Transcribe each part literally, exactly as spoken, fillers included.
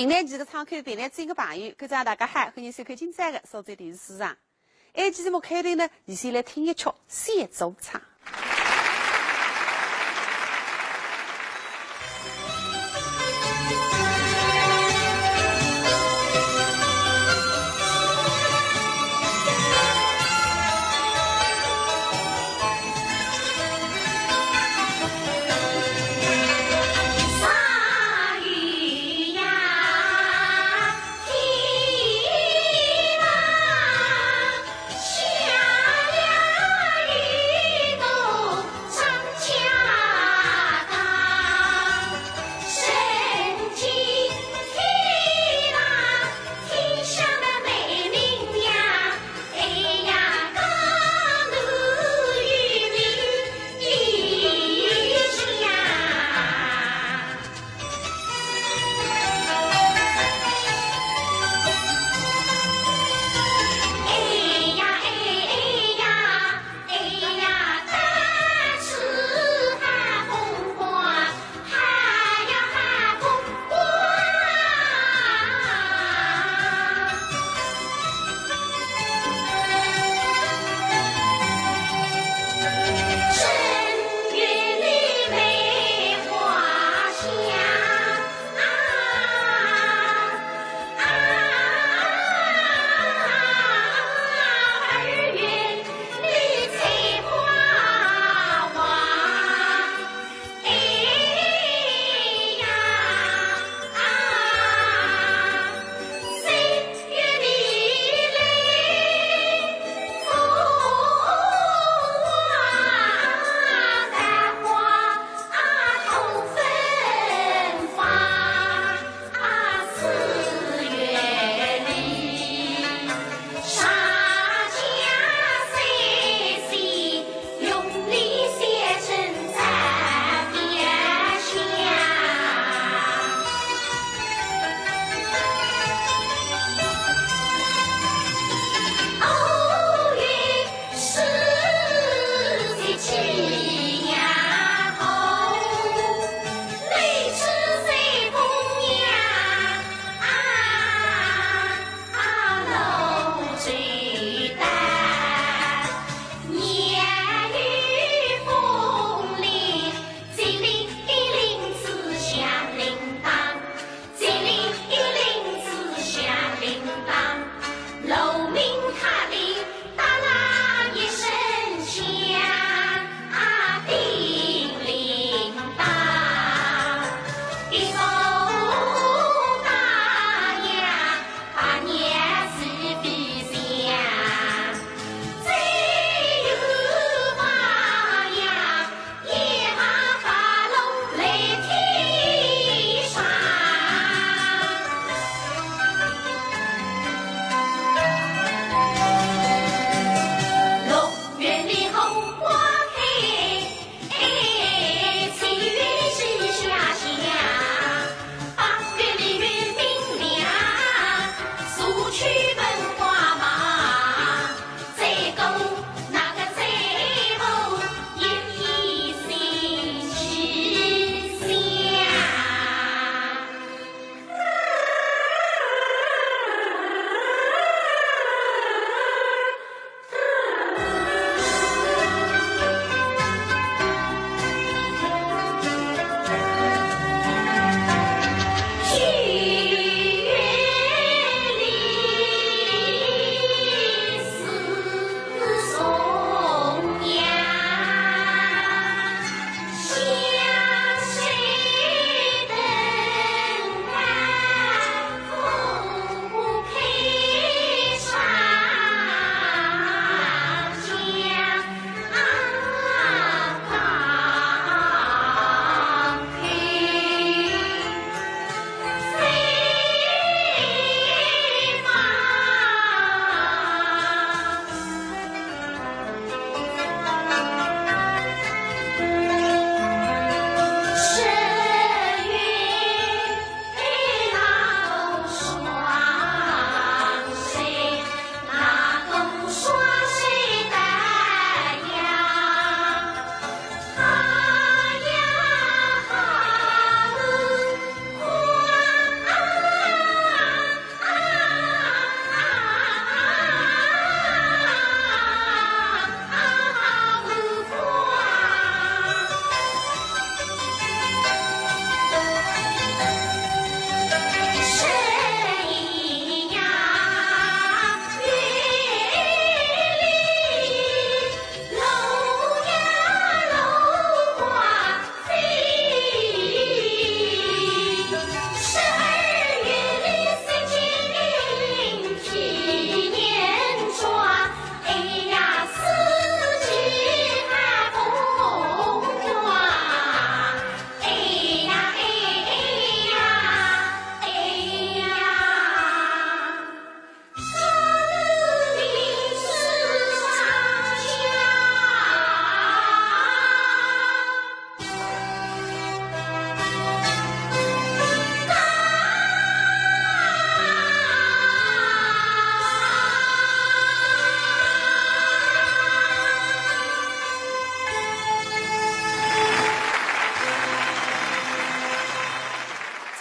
评弹节个窗口，评弹节个朋友，各位大家好，欢迎收看今朝个苏州电视书场。哎，节目开头呢，伲先来听一曲《小渚唱》。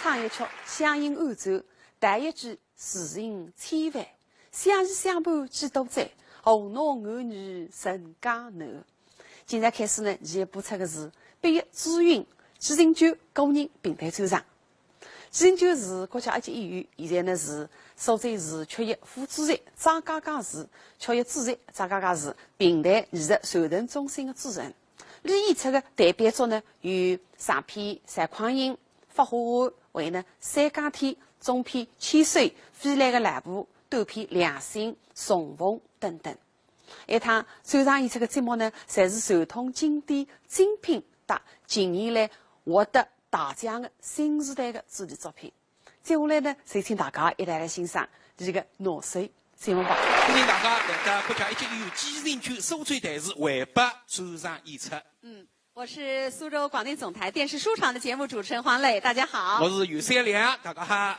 唱一曲乡音暗奏，弹一句词情千万，相依相伴几多载，何奈儿女人家难。今朝开始呢，伲播出个是毕越、朱云、季金娟个人评弹专场。季金娟是国家一级演员，现在呢是苏州市曲艺副主任、张家界市曲艺主任、张家界市评弹艺术传承中心个主任。伊演出个代表作呢有长篇《采矿人》、《发花花》，还有呢《三更天》、中篇《千岁》、《飞来个老婆》、短篇《良心》、《重逢》等等。一趟专场演出个节目呢，侪是传统经典精品搭近年来获得大奖个新时代个主题作品。接下来呢，就请大家一道来欣赏伊个拿手节目吧。欢迎大家来到国家一级演员季金娟苏州台视淮北专场演出。嗯，我是苏州广电总台电视书场的节目主持人黄磊，大家好。我是于三良，大家好。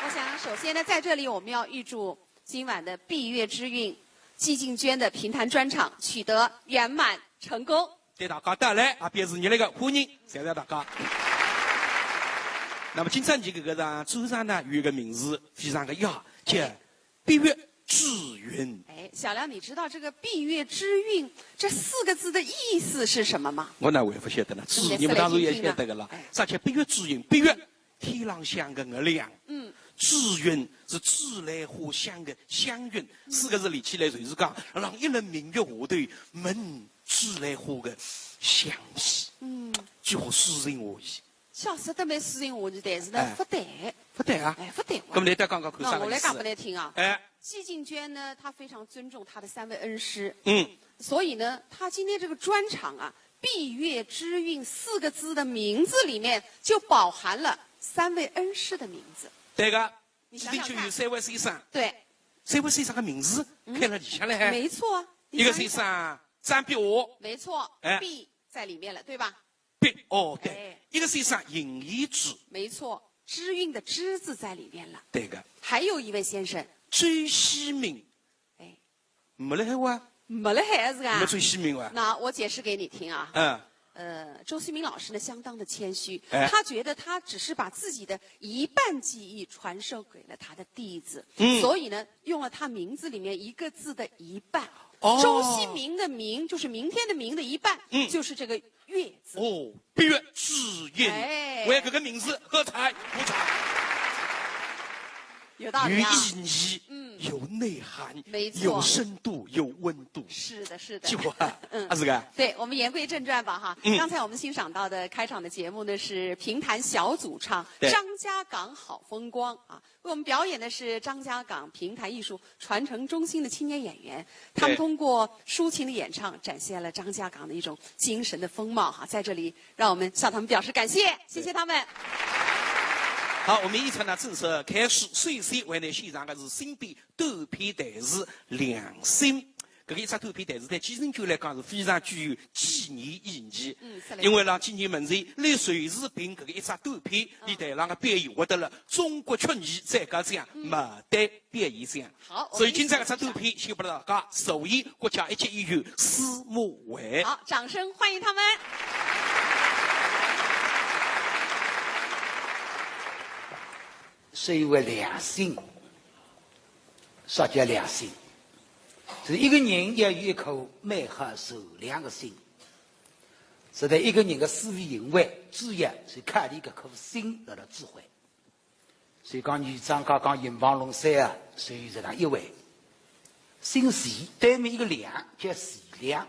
我想首先呢，在这里我们要预祝今晚的毕越之韵、季金娟的评弹专场取得圆满成功。对大家带来啊，表示热烈个欢迎，谢谢大家。那么今朝伲搿个专场呢，有一个名字非常个雅，叫毕越之韵。哎，小梁，你知道这个毕越之韵这四个字的意思是什么吗？我哪会勿晓得呢？你们当然也晓得个了。啥叫毕越之韵？毕越，天浪向个月亮。嗯。之韵是紫兰花香个香韵，四个字连起来就是讲，让一轮明月下头，闻紫兰花个香气。嗯。几化诗情画意。 晓得蛮诗情画意，但是呢，哎，勿对。勿对啊？哎，勿对哇。搿么来，再讲讲看啥个意思？那我来讲拨侬听啊。哎。季金娟呢，她非常尊重她的三位恩师。嗯。所以呢，她今天这个专场啊，毕越之韵四个字的名字里面就饱含了三位恩师的名字。对个，季金娟有三位先生。对。三位先生个名字刻辣里向嘞。没错啊。一个先生张碧华。没错。哎。毕在里面了，对吧？ 毕，哦，对，哎。一个先生尹延之。没错，之韵的之字在里面了。对个。还有一位先生。周希明。哎。没了海哇？没了海是吧？没周希明哇？那我解释给你听啊。嗯。呃，周希明老师呢，相当的谦虚，哎。他觉得他只是把自己的一半技艺传授给了他的弟子，嗯。所以呢，用了他名字里面一个字的一半。哦。周希明的明，就是明天的明的一半，嗯。就是这个 越字。哦，毕越之韵，哎。为搿个名字喝彩，鼓掌。有道理啊。有意义，嗯。有内涵，没错。有深度，有温度。是的，是的。结果啊，嗯。啊，是个。对，我们言归正传吧，哈。嗯。刚才我们欣赏到的开场的节目呢，是评弹小组唱《对。张家港好风光》啊。 为我们表演的是张家港评弹艺术传承中心的青年演员，他们，对。通过抒情的演唱，展现了张家港的一种精神的风貌哈。在这里，让我们向他们表示感谢，谢谢他们。好，我们演出呢正式开始，首先为大家献上的是新编短篇弹词《良心》。 搿个一只短篇弹词对季金娟来讲是非常具有纪念意义。嗯，是嘞。因为辣今年门前，伊就是凭搿个一只短篇，嗯。伊台浪个表演获得了中国曲艺最高奖，嗯。牡丹表演奖。好，所以今朝搿只短篇献拨大家，首演国家一级演员司马慧。好，掌声欢迎他们。是一位良心。 啥叫良心？就是一个人要有一颗美好善良的心。实在一个人的思维行为，主要是靠伊搿颗心辣辣指挥。所以讲，女张家讲银房弄山啊，就有这样一位。姓钱，对面一个梁，叫钱梁。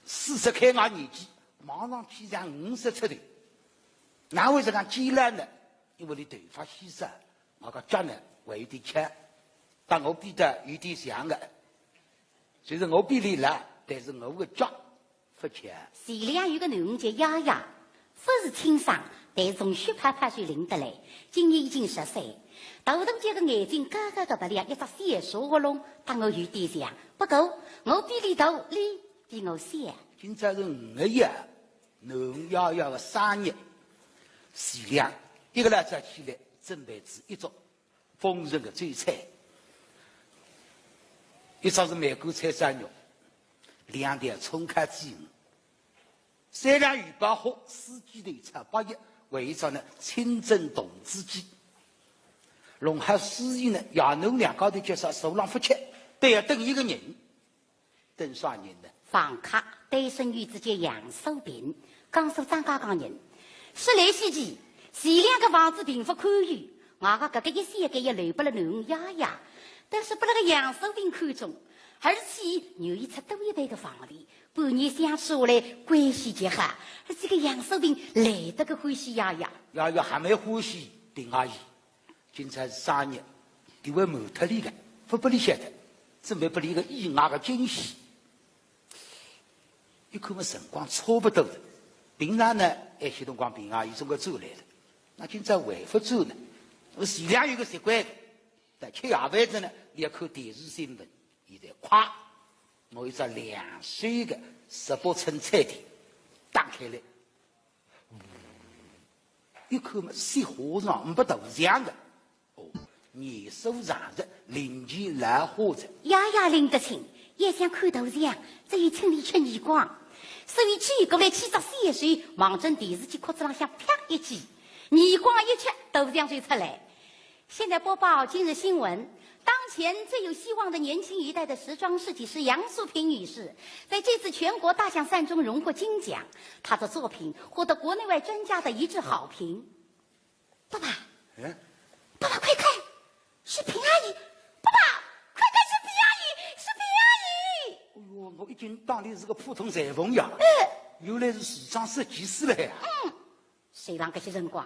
四十开外年纪，马上去上五十出头。哪会这样简单呢？因为伊头发稀少， 我个脚呢，还有点欠，搭我比得有点像个。就是我比伊老，但是我个脚勿欠。钱梁有个囡儿叫丫丫，勿是亲生，但是从血泡泡就认得来，今年已经十岁。大大只个眼睛，高高个鼻梁，一只小小个窿，搭我有点像。不过，我比伊大，伊比我小。今朝是五月一号，囡儿丫丫个生日，钱梁一个老早起来准备仔一桌 丰盛的酒菜。一只是梅干菜烧肉，两条葱烤鲫鱼，三两鱼包虾，四季豆炒八叶，为啥呢？清蒸童子鸡。弄好司仪呢，爷囡两家头叫啥，坐浪勿吃，对呀，等一个人。等啥人呢？房客，单身女子叫杨素萍，江苏张家港人。说来稀奇，前两个房子并勿宽裕，外加搿个一小间也留拨了囡儿爷爷，但是拨了个杨素萍看中，而且愿意出多一倍个房钿，半年相处下来，关系极好，而且个杨素萍来得个欢喜爷爷。爷爷还蛮欢喜，并阿姨。 今朝是生日，特为瞒脱俚个，勿拨俚晓得，准备拨俚一个意外个惊喜。一看么辰光差勿多了，平常呢，埃歇辰光并阿姨总归转来了，那今朝还勿转呢？我前两有个习惯个，在吃夜饭子呢，也看电视新闻，现在咵，我一只两岁个十八寸彩电打开来， 一看么，雪花上没头像个。哦，年数上了，零件老化了。爷爷拎得清，要想看头像，只有请俚吃耳光。所以转过来，牵只小手，望准电视机壳子浪向啪一记，耳光一吃，头像就出来。现在播报今日新闻。当前最有希望的年轻一代的时装设计师杨素萍女士，在这次全国大奖赛中荣获金奖。她的作品获得国内外专家的一致好评。爸爸，嗯？爸爸，快看，是平阿姨！爸爸，快看，是平阿姨，是平阿姨！哎呦，我一听当然是个普通裁缝呀，哎，原来是时装设计师了呀。就勒搿歇辰光，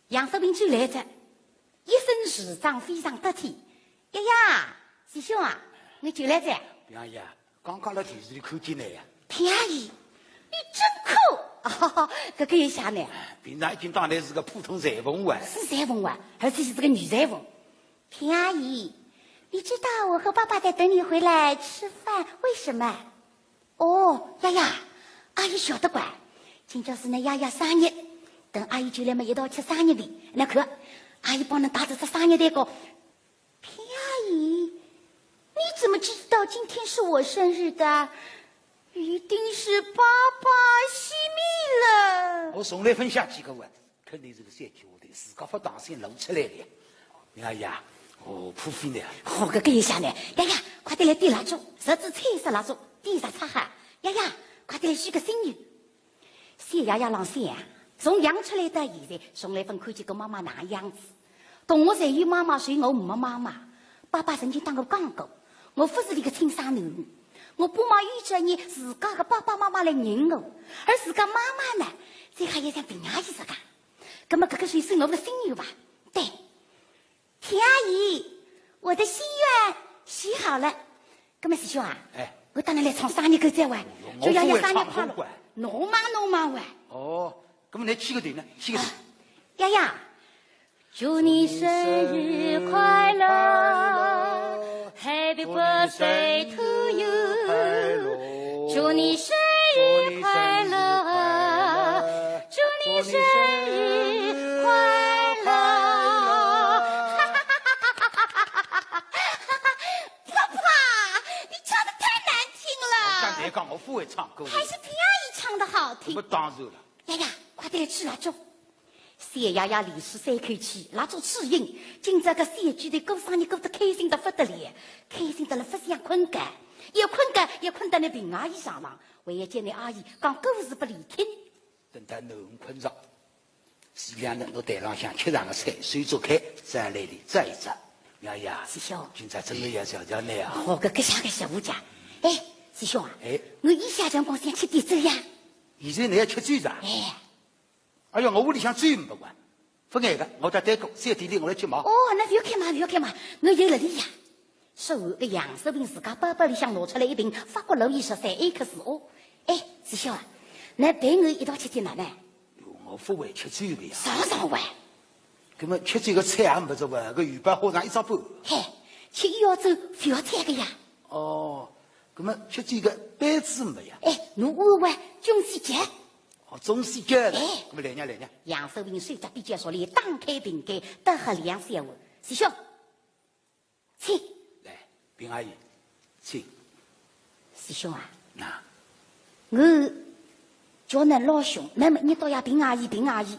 杨素萍转来哉，一身时装非常得体。爷爷，师兄啊，我转来哉。平阿姨啊，刚刚辣电视里看见侬呀。平阿姨，你真酷！哦，搿个一下呢？平常一听当然是个普通裁缝哇。是裁缝哇，而且是个女裁缝。平阿姨，你知道我和爸爸在等你回来吃饭，为什么？哦，爷爷，阿姨晓得个。今朝是㑚爷爷生日，等阿姨转来么一道吃生日饭。那看，阿姨帮侬带仔只生日蛋糕。平阿姨，你怎么知道今天是我生日的？一定是爸爸惜命了。我从来勿相信个哇，肯定是个小鬼头，自家勿当心露出来个呀。平阿姨啊，哦，破费呢。好个，搿一下呢，爷爷，快点来点蜡烛，十支彩色蜡烛，点着插好。爷爷，快点来许个心愿。小爷爷浪向啊，从养出来到现在，从来勿看见过妈妈哪样子。同学侪有妈妈，只有我没妈妈。爸爸曾经搭我讲过，我勿是伊个亲生囡儿。我爸妈有朝一日自家个爸爸妈妈来认我，而自家妈妈呢，再还要像平阿姨实梗。葛么搿个算是我个心愿伐？对。平阿姨，我的心愿许好了。葛么师兄啊，哎，我带侬来唱生日歌再会，我祝爷爷不会唱生日快乐不会。侬忙侬忙喂。哦，那么侬去个头呢？去个头。爷爷，祝你生日快乐，Happy birthday to you，祝你生日快乐，祝你生日快乐。爸爸，你唱的太难听了。刚才讲我不会唱歌。还是平阿姨唱的好听。那么当然了。爷爷，快点来吹蜡烛。小爷爷连吹三口气，蜡烛吹熄，今朝个小鬼头过生日过得开心得不得了，开心得了勿想困觉，要困觉要困到㑚平阿姨床浪，还要叫㑚阿姨讲故事拨伊听。等到囡儿困着，前两日我台浪向吃上个菜，水煮开，再来里再一只。爷爷，师兄，今朝真的要谢谢侬啊。好个，搿下个小吴家。哎，师兄啊，哎，我一下辰光想吃点酒呀。现在侬要吃酒是啊？哎，哎呀，我屋里向酒没个，勿碍个，我到对过小店里我来去买。哦，那勿要开嘛，勿要开嘛，我有了哩呀。说完，搿杨素萍自家包包里向拿出来一瓶法国路易十三X哦。哎，师兄啊，㑚陪我一道吃点么呢？哟，我勿会吃酒个呀。尝尝喂。那么吃酒个菜也没着哇，搿油白花上一只半。嘿，吃以后酒勿要菜个呀。哦，那么吃酒个杯子没呀？哎，侬碗喂，中西结。哦，中西结了。哎那么来呀来呀。杨素萍手脚比较熟练，打开瓶盖，倒好两三碗。师兄，请。来，平阿姨，请。师兄啊，那，我叫侬老兄，那么侬倒要平阿姨，平阿姨。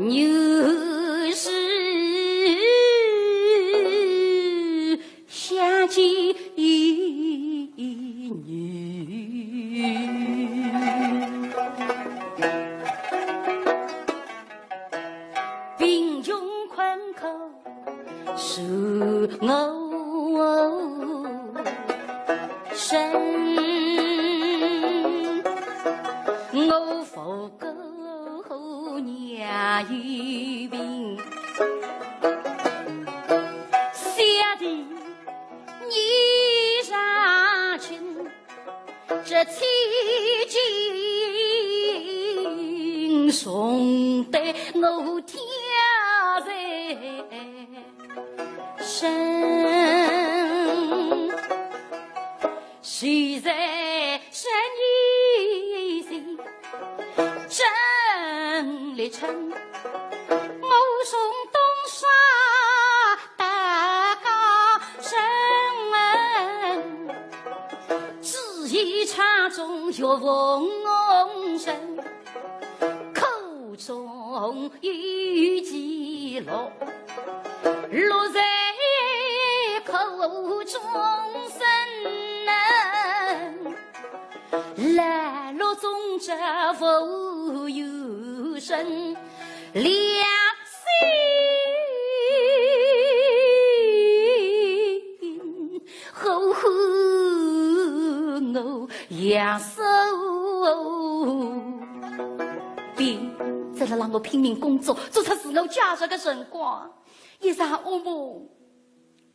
女士相见女，贫穷困苦 是我身，我父过娘有病，小弟你上亲， 这千金重担我挑在身，谁在身以心，真力撑，我从东山 大高声，只一场中月逢人，苦中有其乐，乐在苦中生。 来路中这无有人，良心，呵呵，我杨守斌，在辣让我拼命工作，做出自我价值的辰光，一场噩梦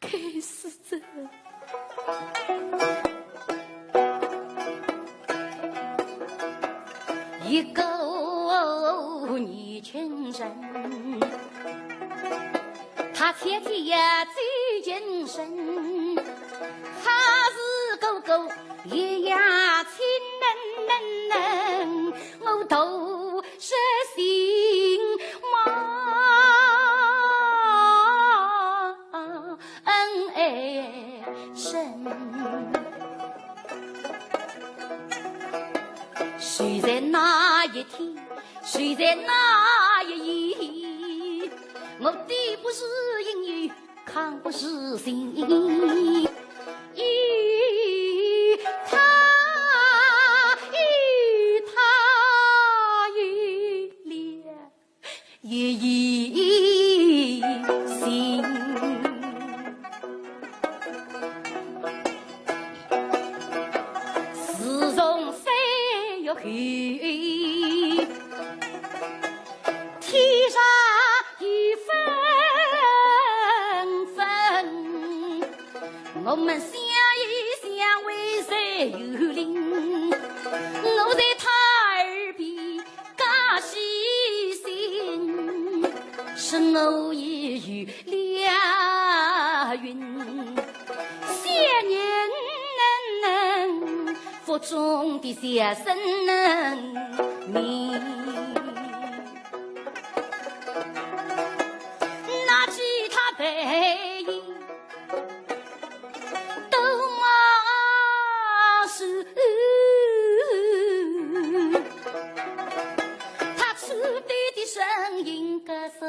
开始哉。一个年轻人，他天天呀走精神，还是个个一样清冷冷，我都是心忙。 恩爱深。谁在那一天，谁在那一夜，我抵不住阴雨，扛不住心。与他，与他有了 一夜情。自从三月后，天上雨纷纷， 我们相依相偎在幽林，我在他耳边讲细心，说我已有了孕，小人腹中的小生命。 拿起他背影，多么是他粗鲁的声音告诉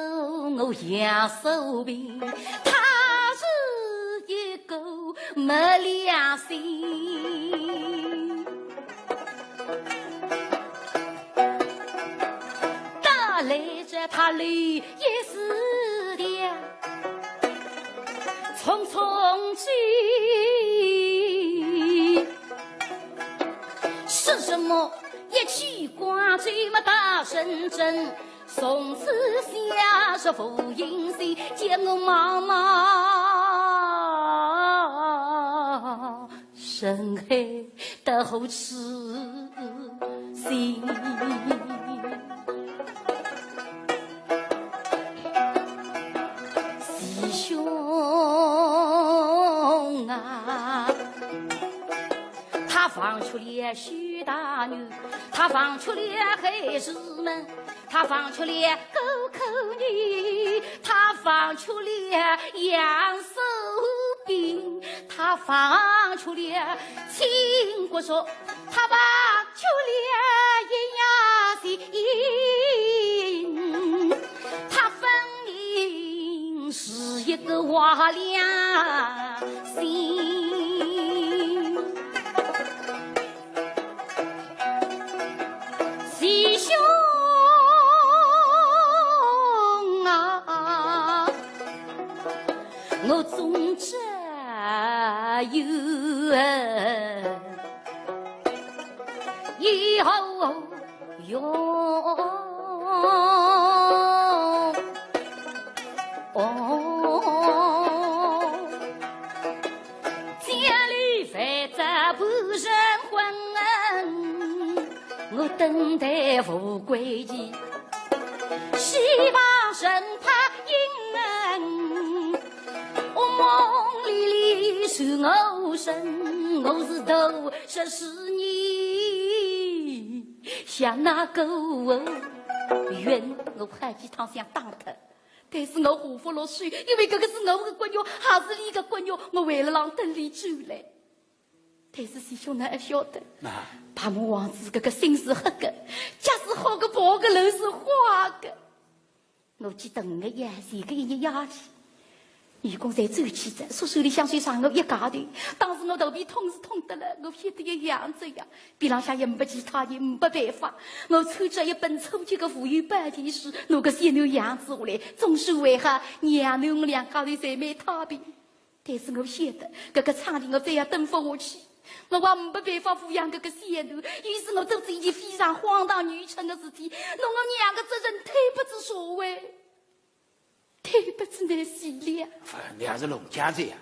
我杨守斌，他是一个没良心。 打来这他泪也是的，匆匆去。是什么一气光这么大声声，从此下是无音信，见我茫茫 人海的后痴心。弟兄啊，他放出了许大牛，他放出了孩子们， 他放出了狗口女，他放出了杨守斌，他放出了秦国叔，他放出了一夜情。个话良心。师兄啊，我终究以后 哟，哦，千里万山不认魂，我登台无归期，希望神派应恩，我梦里里是我神，我是头，是是你。 像那个云，我好几趟想打脱，但是我下勿落手，因为搿个是我个骨肉，还是伊个骨肉，我为了让等伊转来。但是师兄哪晓得，那白马王子搿个心是黑个，假使好个跑个路是坏个。 我记得五月夜，前个一日夜里，愚公才走起哉，宿舍里向只剩我一家头。当时我肚皮痛是痛得了，我晓得要养仔呀，边浪向也没其他人，没办法。我抽出一本初级个妇幼保健书，拿个小囡养仔下来，总算还好，娘囡我两家头侪蛮太平。 但是我晓得，搿个场里我再也蹲勿下去，我也没办法抚养搿个小囡，于是我做仔一件非常荒唐愚蠢的事体，拿我娘的责任推拨仔社会，推拨仔㑚师娘。你还是弄僵子呀？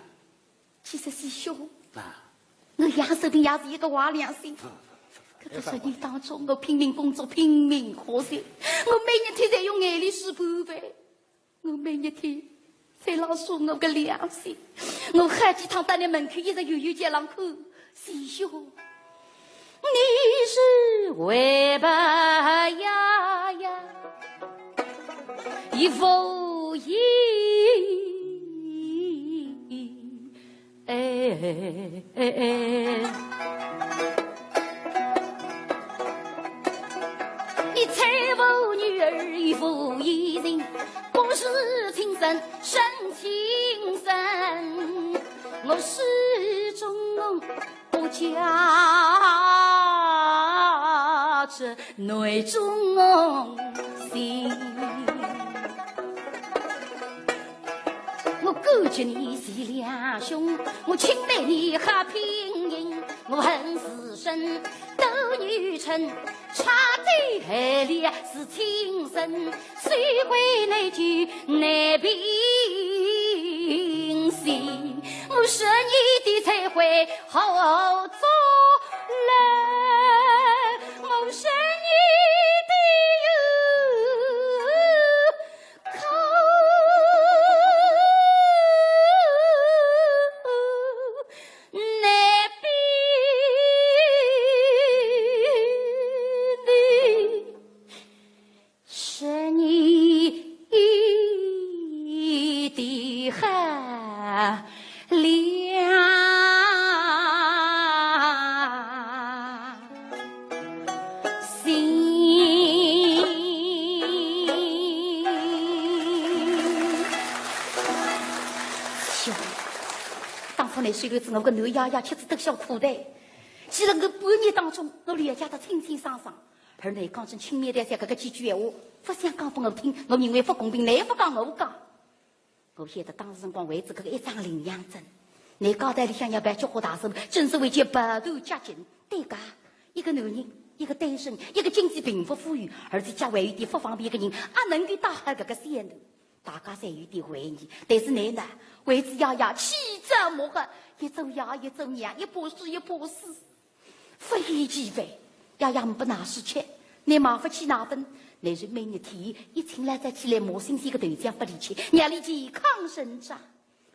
其实师兄，啊。我养小囡也是一个坏良心。搿个十年当中，我拼命工作，拼命学习，我每日天侪用眼泪水盘饭。 我每日天侪浪数我个良心，我好几趟到㑚门口一直远远叫浪看，师兄，你是为爸呀呀，一无意。 哎，哎，哎，你欺负女儿一无一人，不是亲生生亲生，我始终不嫁这内中心。 我感激你是良兄，我钦佩你好品行，我恨自身斗女臣，差点害了是亲生，虽为内举难平心。我是你的才会好做人，我是你的有 可难比你是你的好良 心。当初倷收留仔我个男爷爷，吃仔多少苦头。其实我半日当中，我了解得清清爽爽。而倷刚正轻描淡写搿个几句闲话，勿想讲拨我听，我认为勿公平，倷勿讲我讲。 我晓得当时辰光为仔搿个一张领养证，倷家头里向要办菊花大寿，真是为件百头家境，对个，一个男人，一个单身，一个经济并勿富裕，而且脚还有点勿方便个人，阿能够带好搿个小囡？大家侪有点怀疑，但是倷呢，为仔爷爷气炸毛汗，一做爷一做娘，一把屎一把屎。 勿厌其烦，爷爷呒拨奶水吃，倷买勿起奶粉，倷就每日天一清老早起来，磨新鲜个豆浆拨俚吃，让俚健康成长。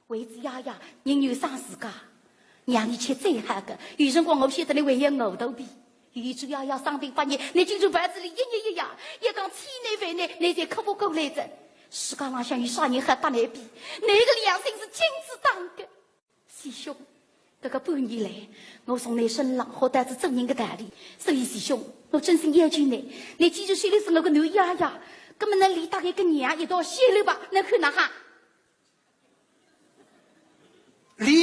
为仔爷爷，宁愿省自家，让俚吃最好个。有辰光我晓得倷还要饿肚皮。有一朝爷爷生病发热，倷竟然抱仔俚一日一夜，要讲千难万难，倷侪克服过来哉。世界浪向有啥人好搭倷比？倷个良心是金子打个。 师兄，搿个半年来，我从倷身浪学到仔做人个道理，所以师兄，我真心要求倷，倷既然收留仔我个男爷爷，葛末倷连搭一个娘一道收留吧，倷看哪哈？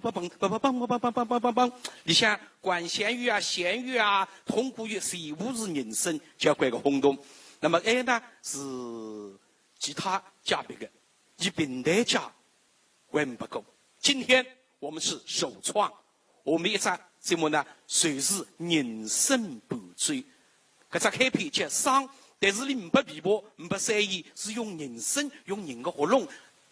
嘣嘣嘣嘣嘣嘣嘣嘣嘣嘣嘣嘣嘣，里向管弦乐啊、弦乐啊、铜鼓乐全部是人声，交关个轰动。那么还呢是其他界别个，以评弹界还勿够。今天我们是首创，我们一只节目呢，就是人声伴奏。搿只开篇叫《声》，但是伊呒不琵琶，呒不三弦，是用人声，用人个喉咙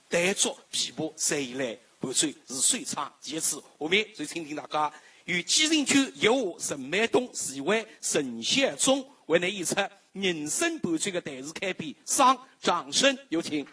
弹奏琵琶三弦来伴奏，是首创第一次。下面就请听大家由季承秋、叶华、陈曼冬、徐惠、陈晓忠为大家演出人声伴奏个弹词开篇《声》，掌声有请。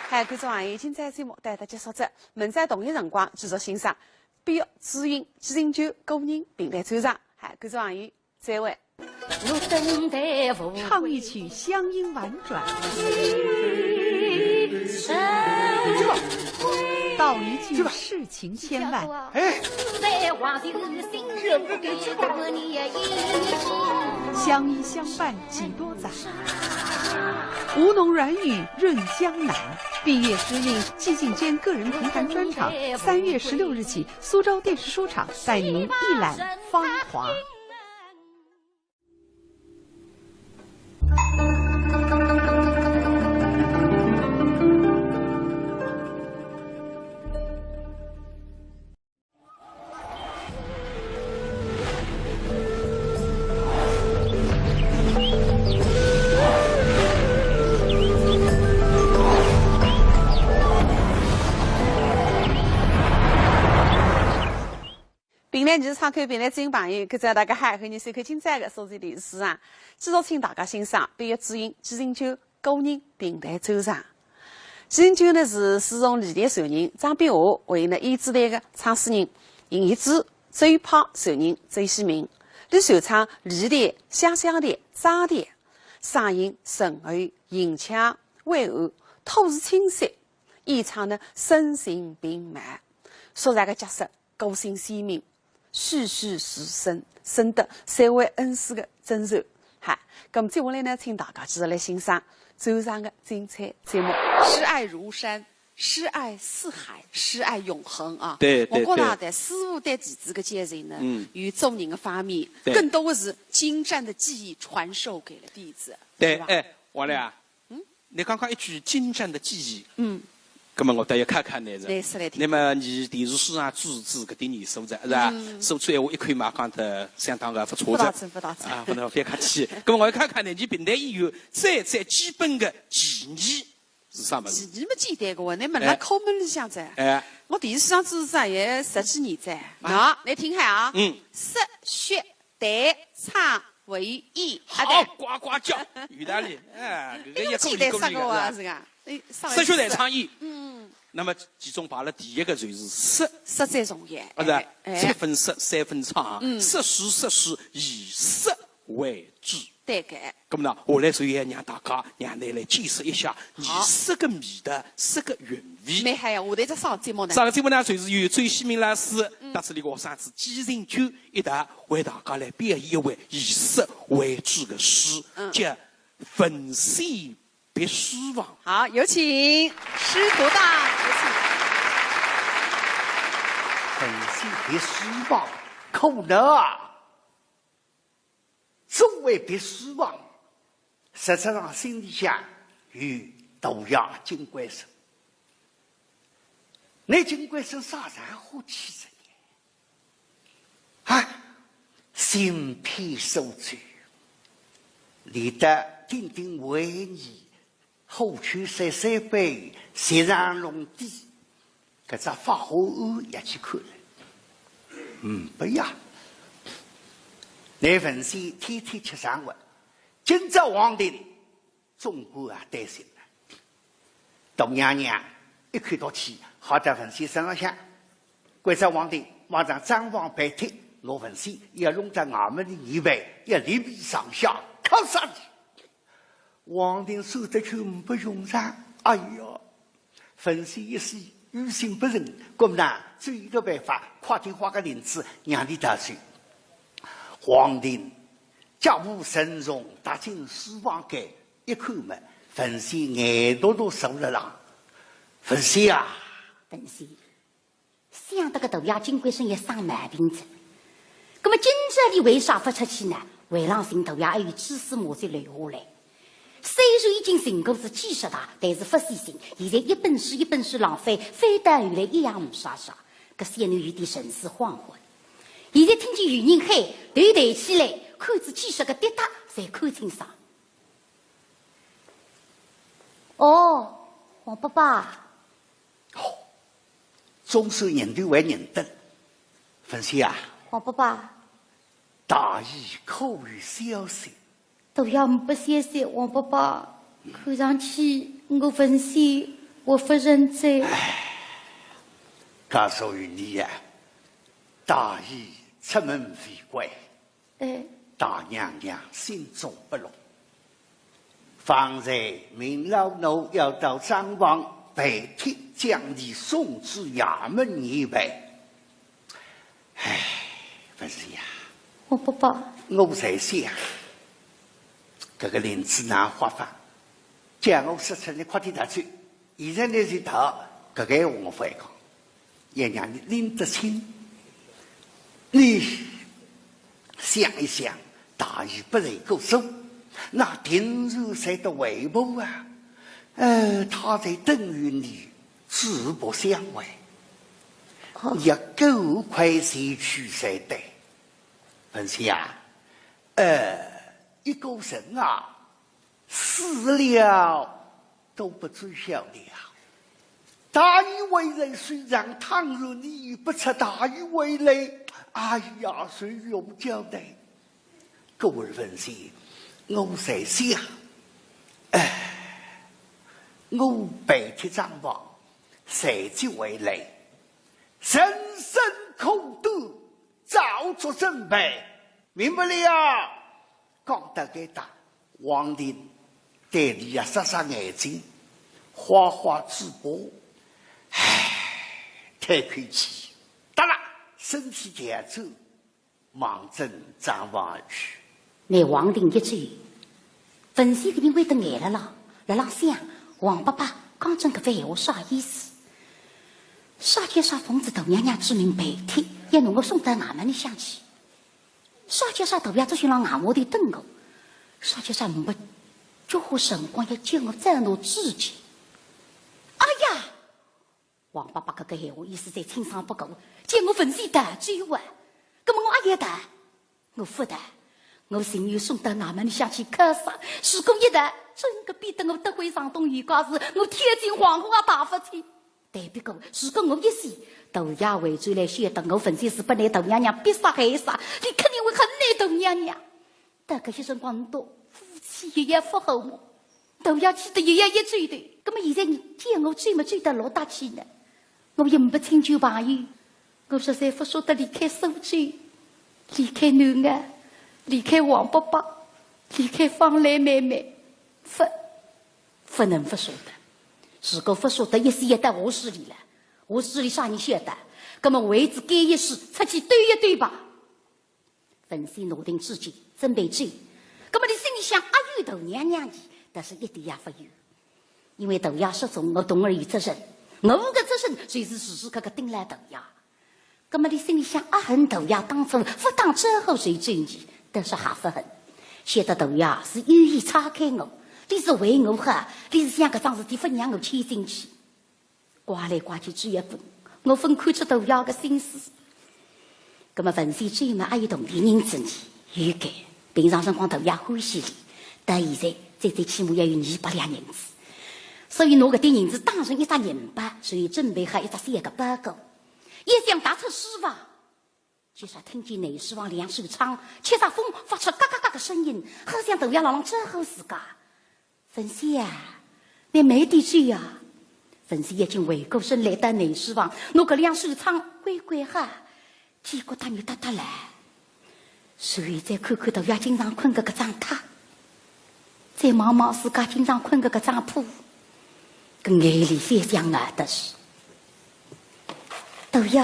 嗨，观众朋友，今朝节目到搿搭结束哉。明朝同一辰光继续欣赏《毕玉知音》，朱英九个人评弹专场。嗨，观众朋友，再会。唱一曲乡音婉转，道一句世情千万。哎，乡音相伴几多载，吴侬软语润江南。《毕玉知音》季静娟个人评弹专场，三月十六日起，苏州电视书场带您一览芳华。 评弹艺术窗口，评弹知音朋友，各位大家好，欢迎收看今朝个苏州电视书场。继续请大家欣赏《毕玉知音》，朱英九个人评弹专场。朱英九呢是四重离调传人，张碧华为呢胭脂弹个唱书人，邢一之、周派传人周锡明，俚擅唱离调、乡乡调、张调，嗓音浑厚、吟腔委婉，吐字清晰，演唱呢声情并茂，塑造个角色 个性鲜明，栩栩如生，深得社会恩师个尊重。嗨，那么接下来呢，请大家继续来欣赏专场个精彩节目。师爱如山，师爱似海，师爱永恒啊！对，对，我觉得对。师傅对弟子个教授呢，嗯。有做人个方面，对。更多的是精湛的技艺传授给了弟子，对，是吧？哎，王亮啊， 嗯？侬刚刚一句精湛的技艺，嗯。那么我倒要考考侬哉。来，说来听。那么侬电视书场主持搿点年数哉，是吧？嗯。说出闲话一口嘛讲得相当个勿错哉。勿打紧，勿打紧。啊，勿能，勿要客气。那么我要考考侬，侬评弹演员最最基本个技艺是啥物事？技艺么简单个哇，侬问了哎。敲门里向哉。哎。我电视书场主持也十几年哉。啊。喏，侬听好啊。嗯。说说 弹唱为艺，啊，好，对。呱呱叫，有道理。哎，搿个也够力，够力个，是吧？哎，说说弹唱艺。嗯。那么其中排了第一个就是说。说最重要。啊，是吧？哎。七分说，三分唱，嗯。说书说书，以说为主。对个。那么呢，下来所以要让大家，让侬来见识一下，好。说个味道，说个韵味。蛮好呀，下头只啥节目呢？啥个节目呢？就是由周锡明老师，嗯。搭仔俚个学生子季静娟 一道为大家来表演一回以说为主个书，嗯。叫《文仙别书房》。好，有请师徒档，有请。《文仙别书房》，可能啊。作为别书房，实质上心里向有大爷金贵生。那金贵生啥场化去哉呀？啊，行骗数罪，连得顶顶为二，虎丘山山背，雪场弄底，搿只法华庵也去看了。嗯，不呀，那文仙天天吃生活，今朝王定总归也担心了。大娘娘一口毒气，好到文仙身浪向，关照王定马上账房备帖，拿文仙要弄到衙门里去办，要立案上下敲杀伊。王定说得去，呒不用场。哎呀，文仙一死，于心不忍，葛末呢，只有一个办法，快点花个银子让伊逃走。王定脚步沉重，踏进书房间，一看嘛，文仙眼笃笃竖辣浪。文仙啊！文仙，想得搿大爷金贵生也生毛病哉。葛末今朝伊为啥勿出去呢？为浪寻大爷还有蛛丝马迹留下来。虽然已经寻过仔几十趟，但是勿死心，现在一本书一本书浪翻，翻到后来一样没啥啥。搿小囡有点神思恍惚。现在听见有人喊，头抬起来，看仔几十个跌搭，才看清爽。哦，王伯伯。哦，总算认头还认得。文仙啊。王伯伯。大爷可有消息？大爷呒不消息，王伯伯，看上去我文仙活勿成哉。唉，告诉你呀，大爷出门为官，哎。大娘娘心中不乐。方才命老奴要到账房备帖，将你送至衙门去办。唉，文仙呀。王伯伯。我在想，搿个银子哪花法？叫我说出来，快点拿去。现在拿去逃，搿个闲话我勿会讲。 也让你拎得清。你想一想，大爷不在故所，那定然晓得回报啊。呃，他在等于你，举步相会。哦。你要赶快前去才对。文仙啊，呃，一个人啊， 死了都不知晓的啊。大爷为人虽然，倘若你不出大爷为来，哎呀，谁有交代？各位文仙，我在想，哎，我备帖账房，随即回来，人生苦短，早做准备，明白了？ 讲到该搭，王定对伊呀眨眨眼睛，花花嘴巴，唉，叹口气，哒啦，身体调转，望准账房而去。拿王定一走，文仙搿人会得呆了啦，辣浪想，王伯伯讲准搿番闲话啥意思？啥叫啥奉仔大娘娘之命备帖，要拿我送到衙门里向去？ 啥叫啥大爷做兴浪外头等我？啥叫啥没交关辰光要叫我再拿自己？哎呀，王伯伯搿个闲话意思再清爽不过，叫我文仙逃走啊！葛末我阿要逃？我勿逃，我情愿送到衙门里向去敲杀。如果一逃，真个逼得我得罪上东有家事，我跳进黄河也爬勿出。 但不过，如果我一死，大爷回转来晓得我文仙是拨倷大娘娘逼杀害杀，伊肯定会恨倷大娘娘。到搿歇辰光，倷笃夫妻一样勿和睦，大爷气得一样一走的。葛末现在倷叫我走末走到落搭去呢？我又没亲眷朋友，我实在勿舍得离开苏州，离开囡儿，离开王伯伯，离开方兰妹妹，勿， 勿能勿舍得。如果勿舍得，一死也到何处去了？何处去啥人晓得？葛末为仔该一死，出去兜一兜吧。文仙拿定主见，准备走。葛末伊心里想，阿有大娘娘呢？但是一点也勿有，因为大爷失踪，我同儿有责任，我个责任就是时时刻刻盯牢大爷。 葛末伊心里想，阿恨大爷当初勿打招呼就走呢，但是还勿恨。晓得大爷是有意拆开我，俚是为我好，俚是想搿桩事体勿让我牵进去。怪来怪去，只有勿，我勿看出大爷个心思。葛末文仙转嘛，阿有铜钿银子呢，有个。平常辰光大爷欢喜俚，到现在最最起码要有二百两银子。所以拿搿点银子当成一只银包，随准备好一只小个包裹。一想踏出书房， 就是听见内书房两扇窗，吹着风，发出嘎嘎嘎个声音，好像大爷辣浪招呼自家。文仙啊，倷慢点走啊。文仙已经回过身来，到内书房，拿搿两扇窗关关好，见觉大热得得来。随再看看大爷经常困个搿张榻，再望望自家经常困个搿张铺，搿眼泪翻相熬得是。大爷，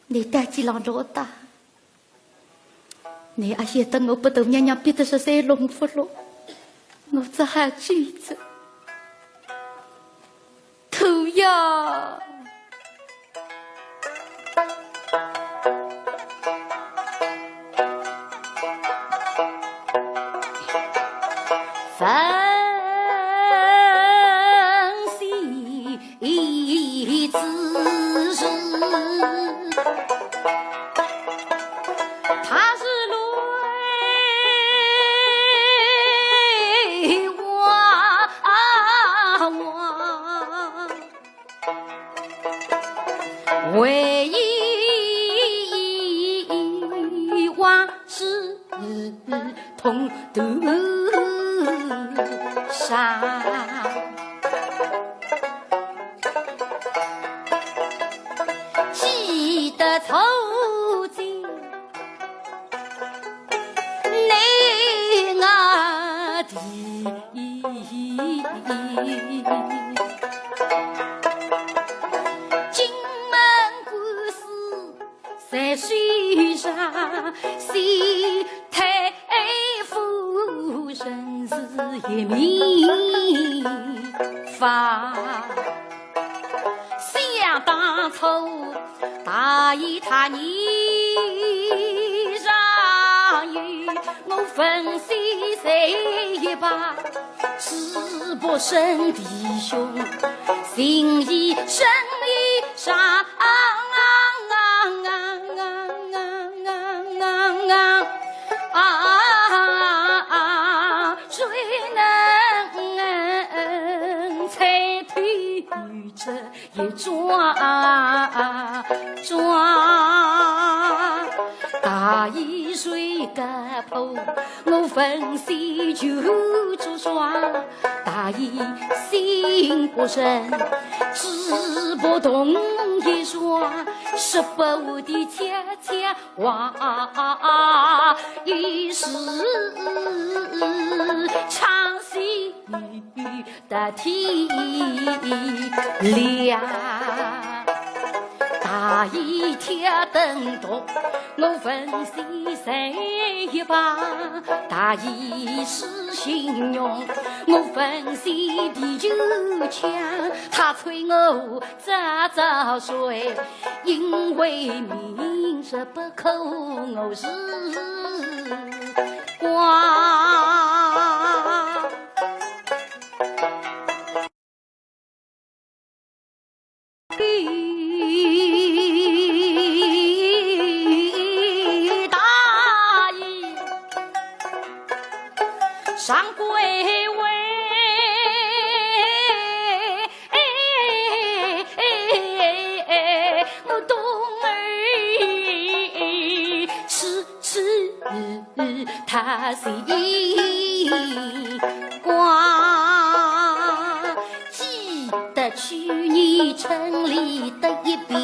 倷到底辣浪哪搭？倷阿晓得我拨大娘娘逼得实在弄勿落，我只好走哉。大爷！ 唯一往事痛断肠。记得初见 你我的，金门官司在水上，西太夫人是一面法。 想当初，大爷他年尚幼，我文仙在一旁，只不生弟兄，情义深意长。啊，谁能猜透这 一桩桩。大爷虽家破，我文仙就着霜。大爷心不仁，只不动一双，说不得悄悄话，一时唱戏 得体谅。大爷挑灯笼，我文仙在一旁。大爷是心勇，我文仙地就强。他催我早早睡，因为明日不可我时光。 大爷上归位，我冬儿痴痴 他是一光。记得去年城里的一遍，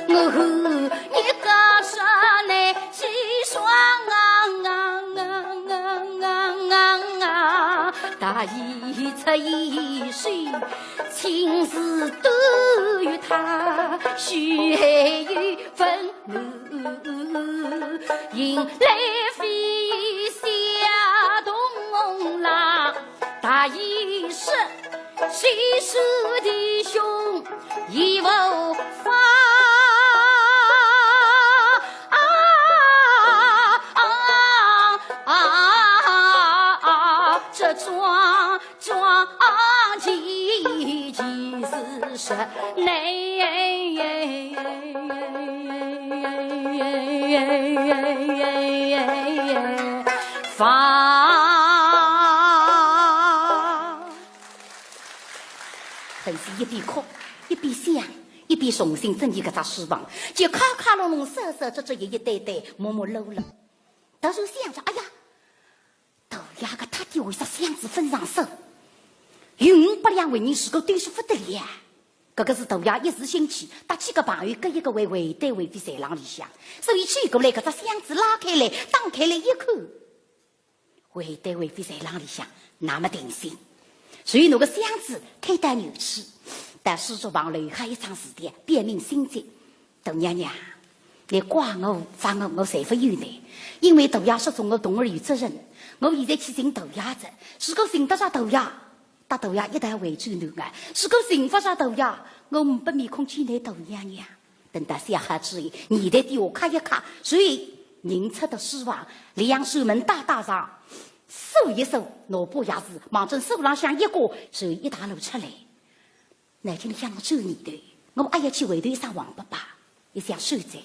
我和你告诉你几双啊啊啊啊啊啊啊！大爷出一首，情字都与他许配有份。 迎来飞下东浪，大爷说，谁说弟兄义无方？啊！内房。文喜一边哭，一边想，一边重新整理搿只书房，就敲敲弄弄、扫扫帚帚、一一对对、摸摸摞摞。突然想着，哎呀， 大爷个太太为啥箱子分上手？有五百两纹银，如果丢失勿得了。搿个是大爷一时兴起，搭几个朋友各一个为，围到围飞在浪里向，所以走过来搿只箱子拉开来，打开来一看，围到围飞在浪里向，那么定心。所以拿个箱子推到后去，到书桌旁留下一张字条，表明心迹。 大娘娘，倷怪我、罚我，我侪勿怨倷，因为大爷失踪，我同儿有责任。我现在去寻大爷哉，如果寻得着大爷，搭大爷一道回转南岸；如果寻勿着大爷，我呒不面孔见倷大娘娘。等到写好之后，眼泪滴下揩一揩，随后人出得书房，两扇门大大上，锁一锁，拿把钥匙望准锁浪向一挂，随后一大路出来。 眼睛里向冒转念头，我阿要去回头一声王伯伯，一想算哉。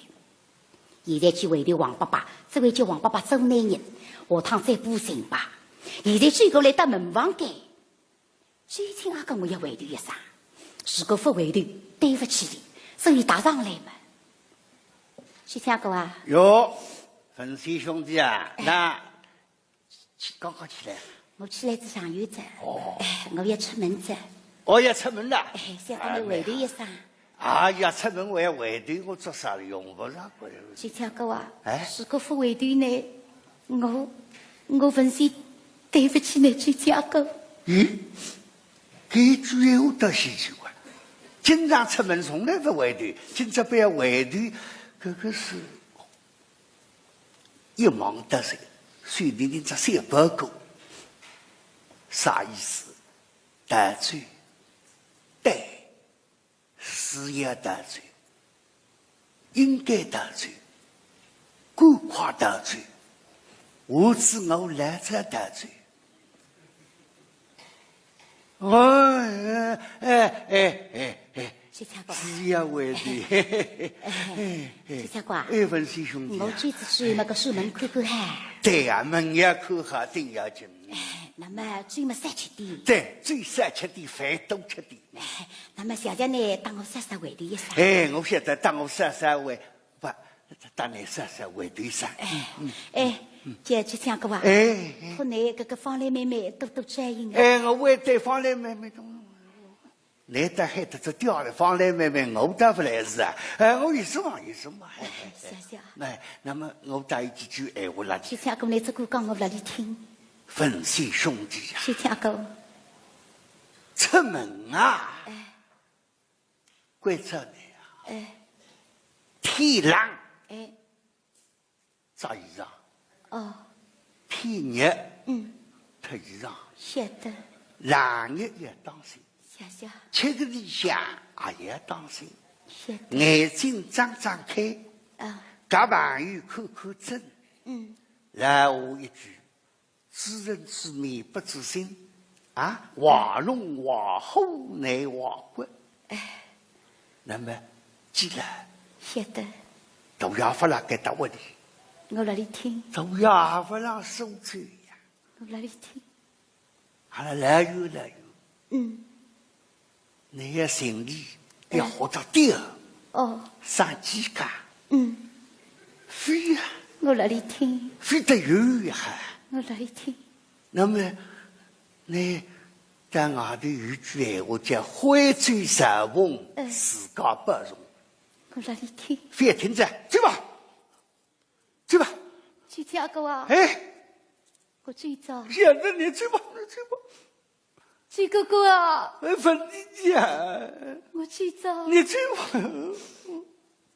现在去回头王伯伯，只会叫王伯伯做难人，下趟再补寻吧。现在走过来到门房间，周青阿哥我要回头一声，如果勿回头，对勿起倷，所以踏上来嘛。周青阿哥啊。哟，文喜兄弟啊，哎。那 起，刚刚起来。我起来仔上有仔。哦。哎，我要出门仔。哦，要出门了。哎，想得倷回头一声。哎呀，出门我要回头，我做啥了？用勿着回头。周青阿哥啊，哎？如果勿回头呢，我，我文喜对勿起倷，周青阿哥。咦，搿句闲话倒稀奇怪。经常出门从来勿回头，今朝偏要回头，搿个是 一望得着，手里拎只小包裹，啥意思？逃走？对，是要逃走，应该逃走，赶快逃走，下次我来再逃走。 哦，哎，哎，哎，哎，哎，周青阿哥。是呀，我的。哎，哎，哎，周青阿哥啊，哎，文喜兄弟啊。我今朝去么个守门看看嗨。对呀，门要看好，顶要紧。哎，那么酒么少吃点。对，酒少吃点，饭多吃点。哎，那么谢谢倷搭我嫂嫂回头一声。哎，我晓得搭我嫂嫂回 勿，搭倷嫂嫂回头一声。哎，哎，周，周青阿哥啊，哎，哎。托倷搿个方兰妹妹多多照应啊。哎，我会对方兰妹妹多，倷倒喊得出调了，方兰妹妹我倒勿来事啊。哎，我有数嘛，有数嘛，哎，哎，哎。谢谢。哎，那么我搭伊几句闲话啦。周青阿哥，倷只管讲，我辣里听。文喜兄弟啊。周青阿哥。出门啊。哎。 关照倷啊，哎。天冷，哎。着衣裳。哦。天热，嗯。脱衣裳。晓得。冷热要当心。谢谢。吃个里向也要当心。晓得。眼睛张张开，啊。搿朋友看看准。嗯。来，我一句， 知人知面不知心，啊，话弄话火难话关。哎。那么，既然晓得。大爷勿辣该搭屋里。我辣里听。大爷勿辣苏州呀。我辣里听。阿拉来哟来哟。嗯。 倷要寻俚，要学得点儿。哦。上几家。嗯。飞呀。我辣里听。飞得远远哈。我辣里听。那么，倷到外头有句闲话叫“徽州朝奉，嗯。自家不容”。我辣里听。覅听哉，走吧。走吧。周青阿哥啊。哎。我走哉。现在倷走吧，倷走吧。 周哥哥啊！哎，文喜啊！我走哉。倷走吧。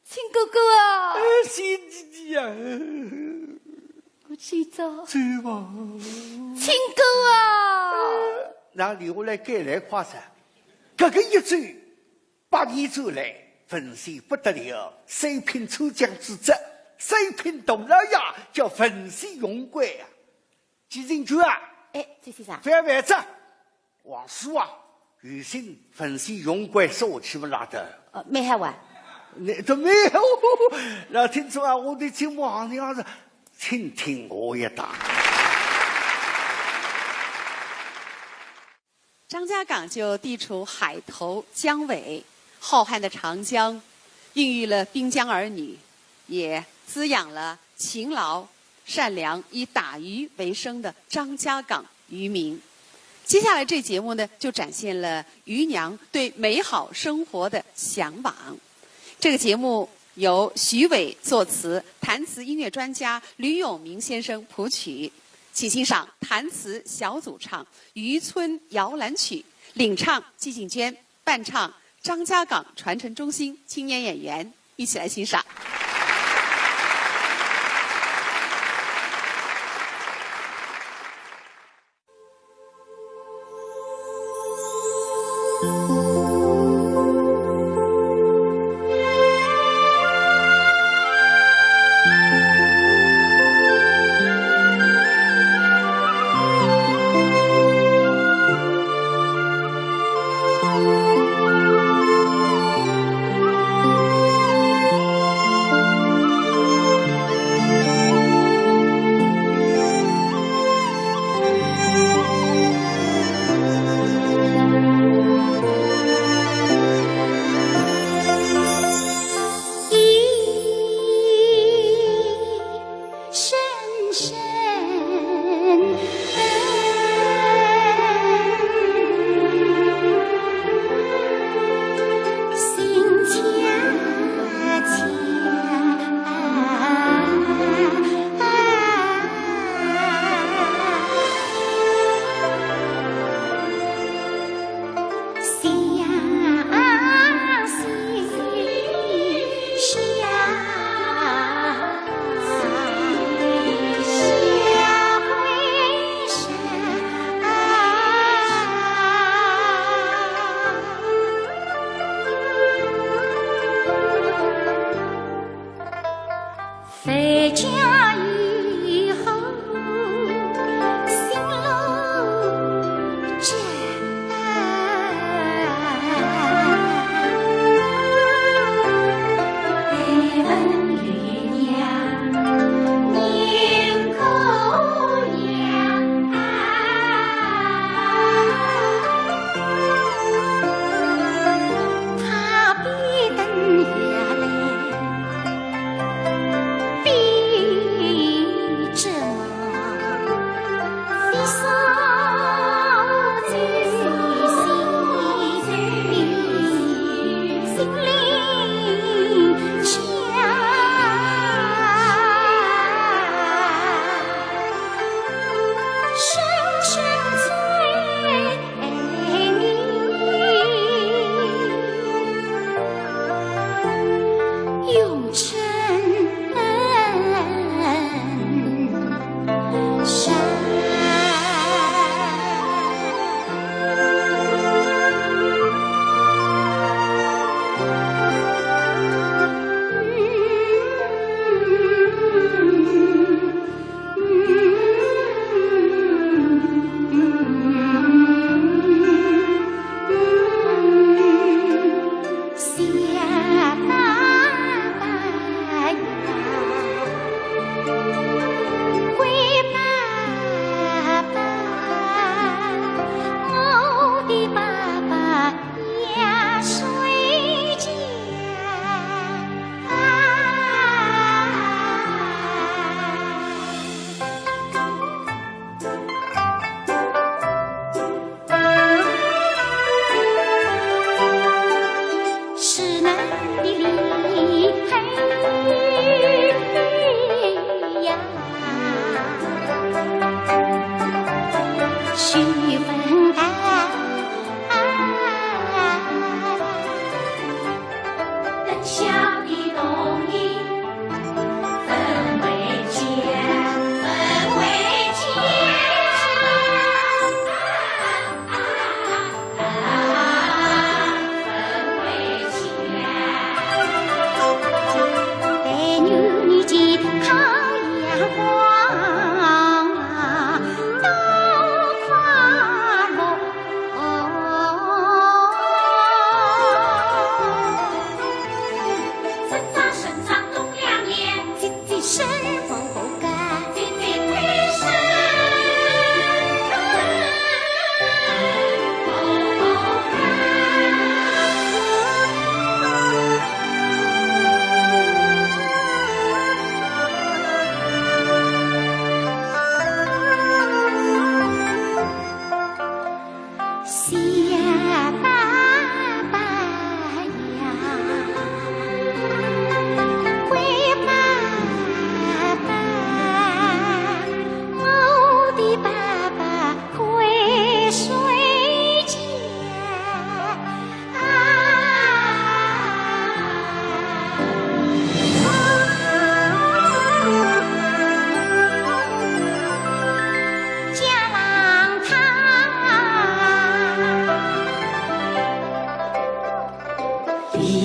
青哥哥啊！哎，小弟弟啊！我走哉。走吧。青哥啊！那留下来该来快哉，搿个一走，百年走来，文喜不得了，三品参将之职，三品大老爷叫文喜荣贵啊。 季进军啊，哎，周先生。覅烦哉，王叔啊，有心粉丝用过手去勿拉的。呃，没好啊。那都没有。那听说啊，我的节目行情啊是，听听我也打。张家港就地处海头江尾，浩瀚的长江，孕育了滨江儿女，也滋养了勤劳、善良、以打鱼为生的张家港渔民。接下来这节目呢，就展现了渔娘对美好生活的向往。这个节目由许伟作词，弹词音乐专家吕永明先生谱曲，请欣赏弹词小组唱《渔村摇篮曲》，领唱季静娟，伴唱张家港传承中心青年演员，一起来欣赏。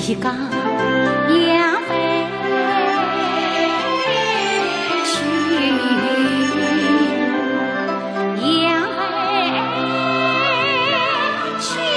一家要回去，要回去。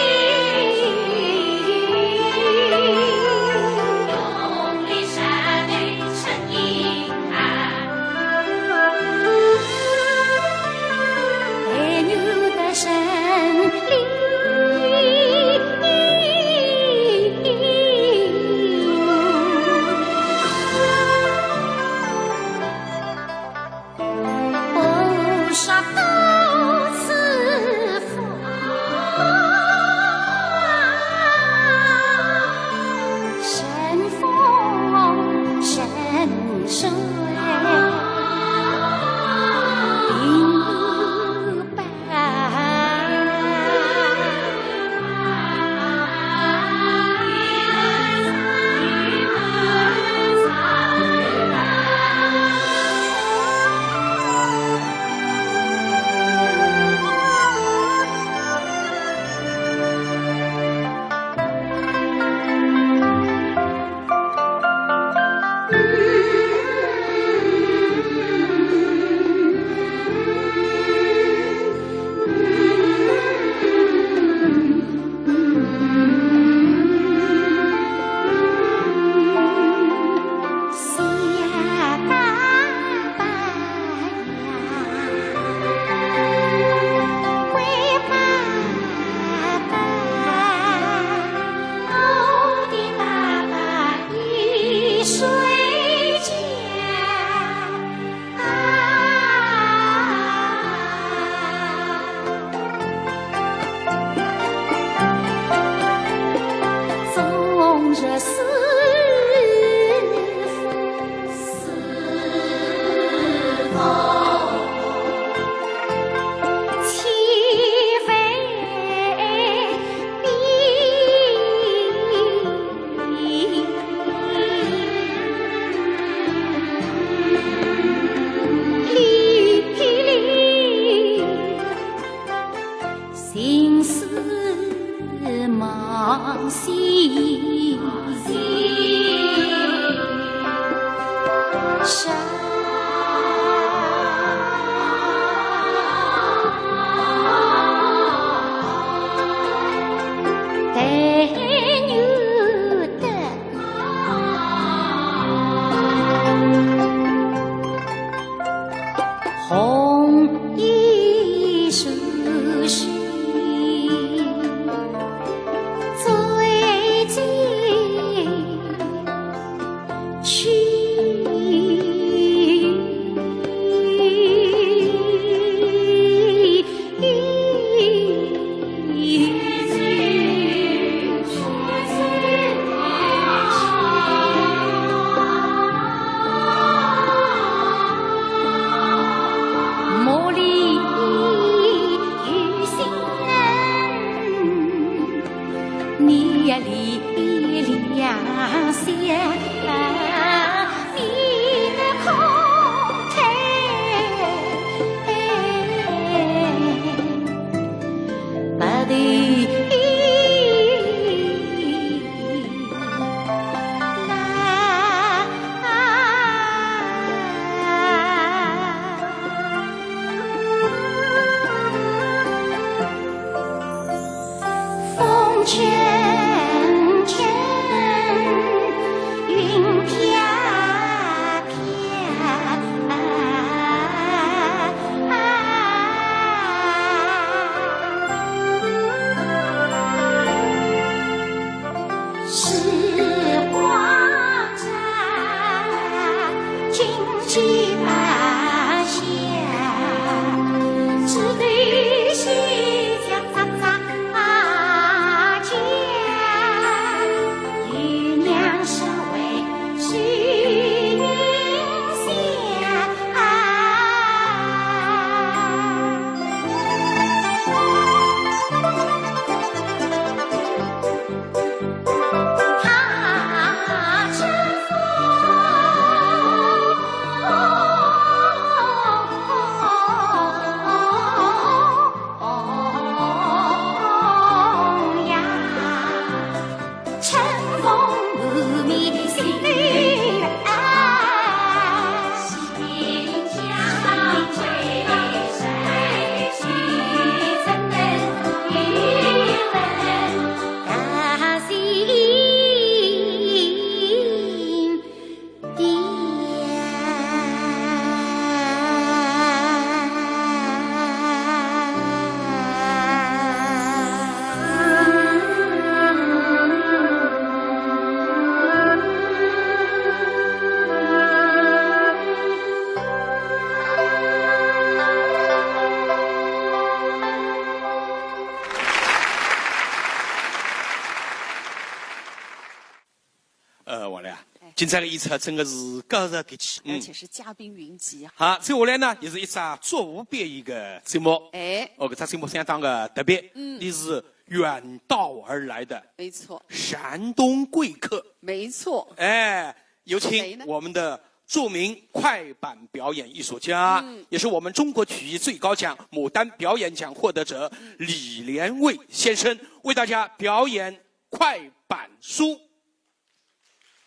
呃，王磊啊，哎。今朝个演出真个是高潮迭起，嗯。而且是嘉宾云集啊。好，接下来呢，也是一只足无别一个节目。哎。哦，搿只节目相当个特别，嗯。伊是远道而来的，没错。山东贵客。没错。哎，有请我们的著名快板表演艺术家，谁呢？嗯。也是我们中国曲艺最高奖牡丹表演奖获得者，嗯。李连卫先生为大家表演快板书。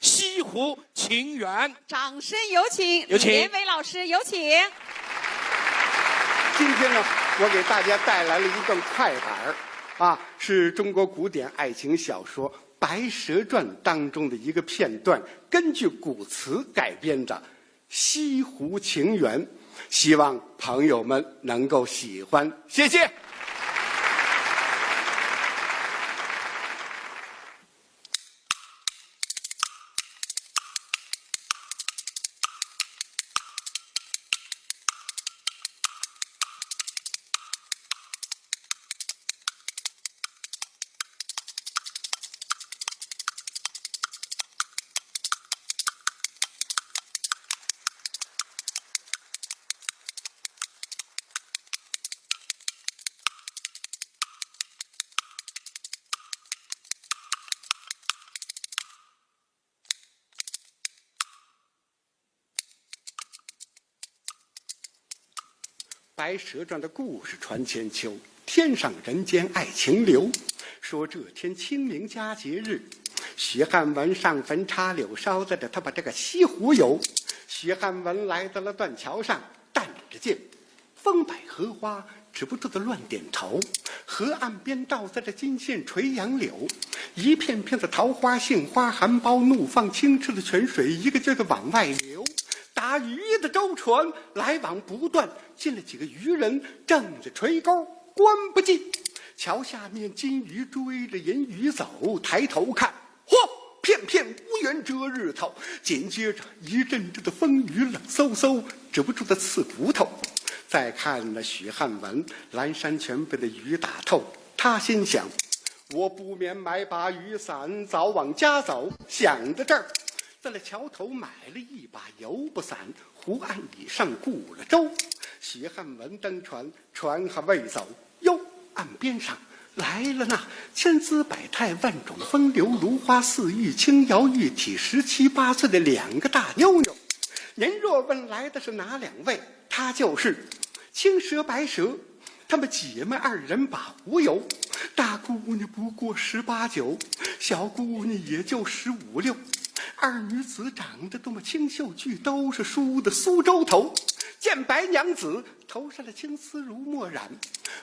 《西湖情缘》。掌声有请，有请。李连卫老师，有请。今天呢，我给大家带来了一段快板儿，啊，是中国古典爱情小说《白蛇传》当中的一个片段，根据古词改编的《西湖情缘》，希望朋友们能够喜欢，谢谢。 《白蛇传》的故事传千秋，天上人间爱情流。说这天清明佳节日，许汉文上坟插柳梢子的，他把这个西湖游。许汉文来到了断桥上，担着剑，风摆荷花，止不住的乱点头。河岸边倒栽着金线垂杨柳，一片片的桃花、杏花、含苞怒放，清澈的泉水一个劲儿的往外流。打鱼的舟船来往不断，进来几个渔人，正在垂钩，观不尽。桥下面金鱼追着银鱼走，抬头看， 嚯，片片乌云遮日头，紧接着一阵阵的风雨冷飕飕，止不住的刺骨头。再看那许汉文，蓝衫全被那雨打透，他心想，我不免买把雨伞，早往家走。想到这儿，在那桥头买了一把油布伞，湖岸以上雇了舟。许汉文登船，船还未走，哟，岸边上来了那千姿百态、万种风流、如花似玉、轻摇玉体、十七八岁的两个大妞妞。您若问来的是哪两位，她就是青蛇白蛇。她们姐妹二人把湖游，大姑娘不过十八九，小姑娘也就十五六。二女子长得多么清秀，俱都是梳的苏州头。见白娘子， 头上的青丝如墨染，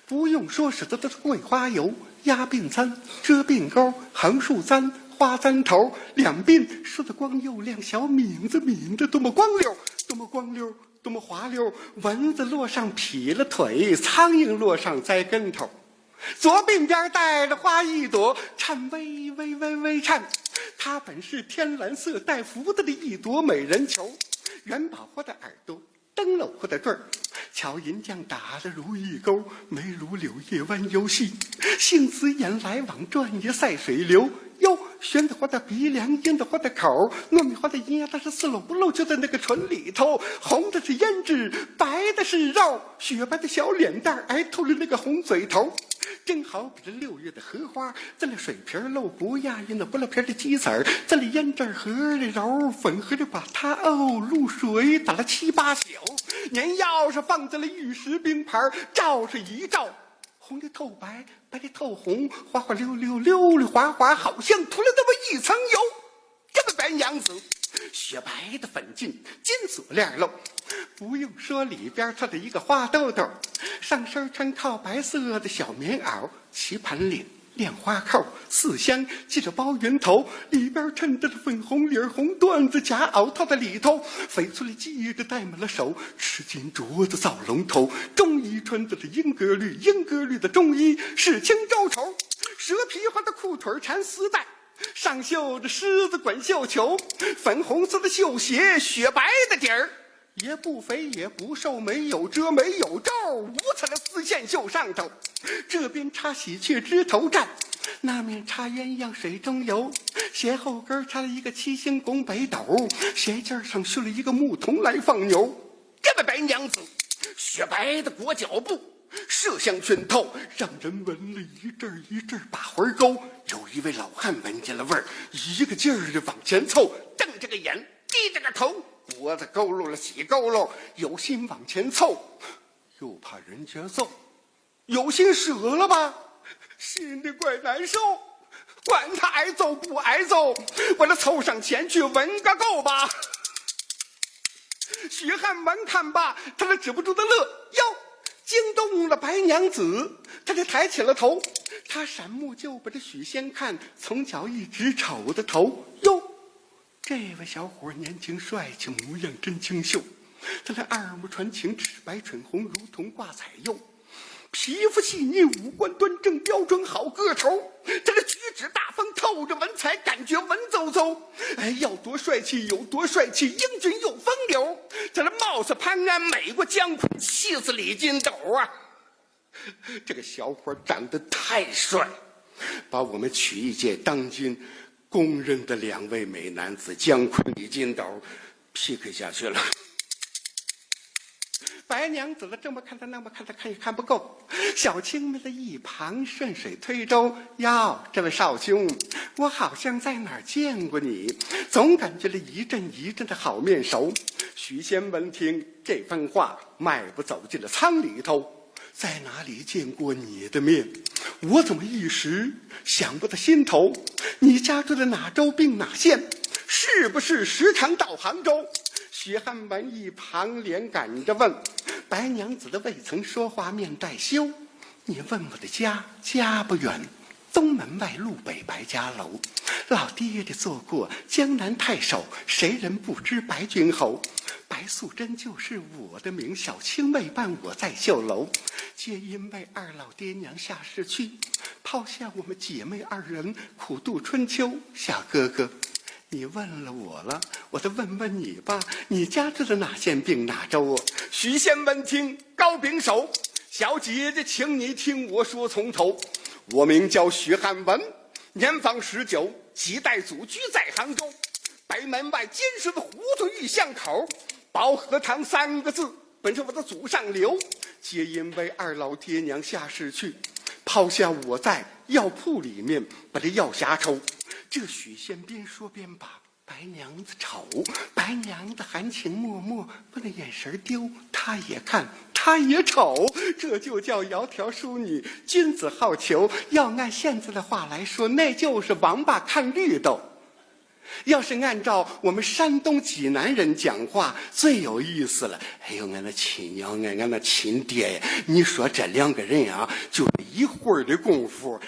不用说，使得都是桂花油、压鬓簪、遮鬓钩、横竖簪、花簪头，两鬓梳得光又亮，小抿子抿得多么光溜儿，多么光溜儿，多么滑溜儿。蚊子落上劈了腿，苍蝇落上栽跟头。左鬓边儿戴着花一朵，颤巍巍巍巍颤。她本是天蓝色带福的一朵美人球，元宝花的耳朵， 灯笼花的坠儿，巧银匠打了如意钩，没如柳叶弯又细。杏子眼来往，转眼赛水流。哟，旋子花的鼻梁，胭脂花的口儿，糯米花的银牙，它是似漏不漏，就在那个唇里头。红的是胭脂，白的是肉，雪白的小脸蛋儿，还透着那个红嘴头。真好比这六月的荷花， 这里水皮儿露不压熨的，不落皮儿的鸡子儿，这里胭脂盒儿里揉，粉盒里把它哦，露水打了七八宿。您要是放在了玉石冰盘儿，照是一照，红里透白，白里透红，滑滑溜溜，溜里滑滑，好像涂了那么一层油。这个白娘子，雪白的粉颈，金锁链儿喽，不用说里边儿它的一个花兜兜，上身儿穿靠白色的小棉袄， 棋盘领、亮花扣、四香系着包云头，里边儿衬着粉红领儿红缎子夹袄，套在里头，翡翠系着戴满了手，赤金镯子罩龙头，中衣穿的是莺歌绿，莺歌绿的中衣是青州绸，蛇皮花的裤腿儿缠丝带，上绣着狮子滚绣球，粉红色的绣鞋，雪白的底儿。 也不肥也不瘦，没有遮没有皱，五彩的丝线绣上头。这边插喜鹊枝头扇，那面插鸳鸯水中游，鞋后跟儿插了一个七星拱北斗，鞋尖儿上绣了一个牧童来放牛。这位白娘子，雪白的裹脚布，麝香熏透，让人闻了一阵儿一阵儿把魂儿勾。有一位老汉闻见了味儿，一个劲儿的往前凑，瞪着个眼，低着个头，脖子佝偻了几佝偻，有心往前凑，又怕人家揍。有心折了吧，心里怪难受。管他挨揍不挨揍，我这凑上前去闻个够吧。许汉文看罢，他这止不住的乐。哟，惊动了白娘子，他这抬起了头，他闪目就把这许仙看，从脚一直瞅到头。哟，这位小伙儿年轻帅气，模样真清秀。他那二目传情，齿白唇红，如同挂彩油，皮肤细腻，五官端正，标准好个头。他这举止大方，透着文采，感觉文绉绉。哎，要多帅气有多帅气，英俊又风流。他这貌似潘安，美过姜昆，气死李金斗啊！这个小伙长得太帅，把我们曲艺界当今公认的两位美男子姜昆、李金斗 P K 下去了。白娘子的这么看他，那么看他，看也看不够。小青妹在一旁顺水推舟：“哟，这位少兄，我好像在哪儿见过你，总感觉了一阵一阵的好面熟。”许仙闻听这番话，迈步走进了舱里头。 在哪里见过你的面？我怎么一时想不到心头？你家住在哪州并哪县？是不是时常到杭州？许汉文一旁连赶着问。白娘子的未曾说话面带羞。你问我的家，家不远，东门外路北白家楼。老爹爹做过江南太守，谁人不知白君侯？白素贞就是我的名，小青妹伴我在绣楼。皆因为二老爹娘下世去，抛下我们姐妹二人苦度春秋。小哥哥，你问了我了，我再问问你吧，你家住在哪县并哪州啊？许仙闻听，高拱手：“小姐姐，请你听我说从头。我名叫许汉文，年方十九，几代祖居在杭州。北门外金石的胡同玉巷口，保和堂三个字，本是我的祖上留。皆因为二老爹娘下世去，抛下我在药铺里面把这药匣抽。”这许仙边说边把白娘子瞅，白娘子含情脉脉，把那眼神丢，他也看，他也瞅，这就叫窈窕淑女，君子好逑。要按现在的话来说，那就是王八看绿豆。要是按照我们山东济南人讲话，最有意思了。哎呦，俺那亲娘啊，俺那亲爹呀！你说这两个人啊，就一会儿的功夫，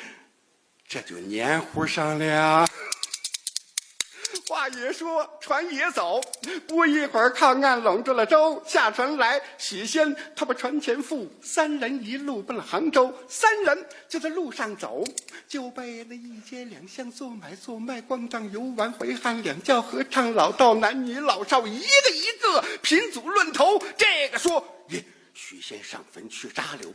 这就黏糊上了。话也说，船也走，不一会儿靠岸拢住了舟，下船来，许仙他把船前覆，三人一路奔了杭州。三人就在路上走，就被那一街两巷做买做卖、逛荡游玩、回汉两教合唱、老道男女老少，一个一个品组论头。这个说：“耶， 许仙上坟去扎柳，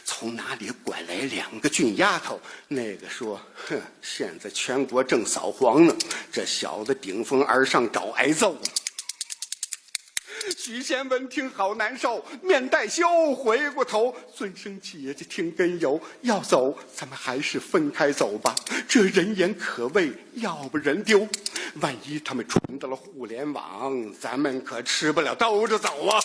从哪里拐来两个俊丫头？”那个说：“哼，现在全国正扫黄呢，这小子顶风而上找挨揍。”许仙闻听好难受，面带羞，回过头，尊声：“姐姐听根由，要走咱们还是分开走吧，这人言可畏，要不人丢，万一他们传到了互联网，咱们可吃不了兜着走啊。”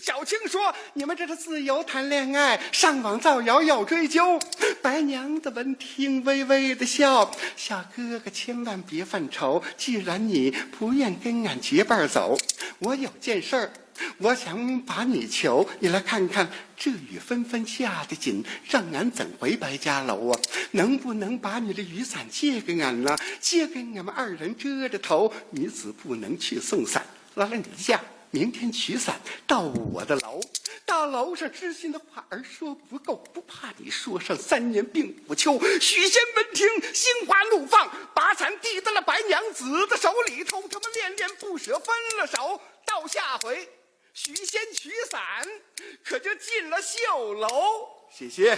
小青说：“你们这是自由谈恋爱，上网造谣要追究。”白娘子闻听微微的笑：“小哥哥千万别犯愁，既然你不愿跟俺结伴走，我有件事儿，我想把你求，你来看看，这雨纷纷下得紧，让俺怎回白家楼啊？能不能把你的雨伞借给俺呢？借给俺们二人遮着头，你只不能去送伞。” 拉了你的架，明天取伞到我的楼。到楼上知心的话儿说不够，不怕你说上三年并不秋。许仙闻听，心花怒放，把伞递到了白娘子的手里头，他们恋恋不舍，分了手。到下回，许仙取伞，可就进了绣楼。谢谢。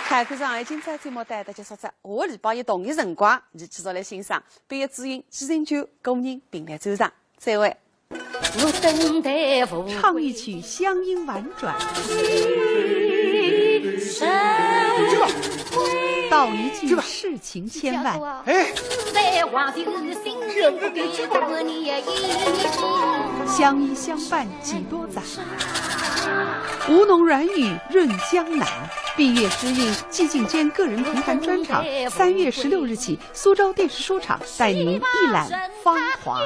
看看上海今朝节目到搿搭结束哉，下个礼拜一同一辰光，侬继续来欣赏毕业之音、季金九个人并列专场。再会。唱一曲乡音婉转，道一句世情千万。哎，乡音相伴几多载，吴侬软语润江南。毕业之音，季金九个人评弹专场，三月十六日起，苏州电视书场带您一览芳华。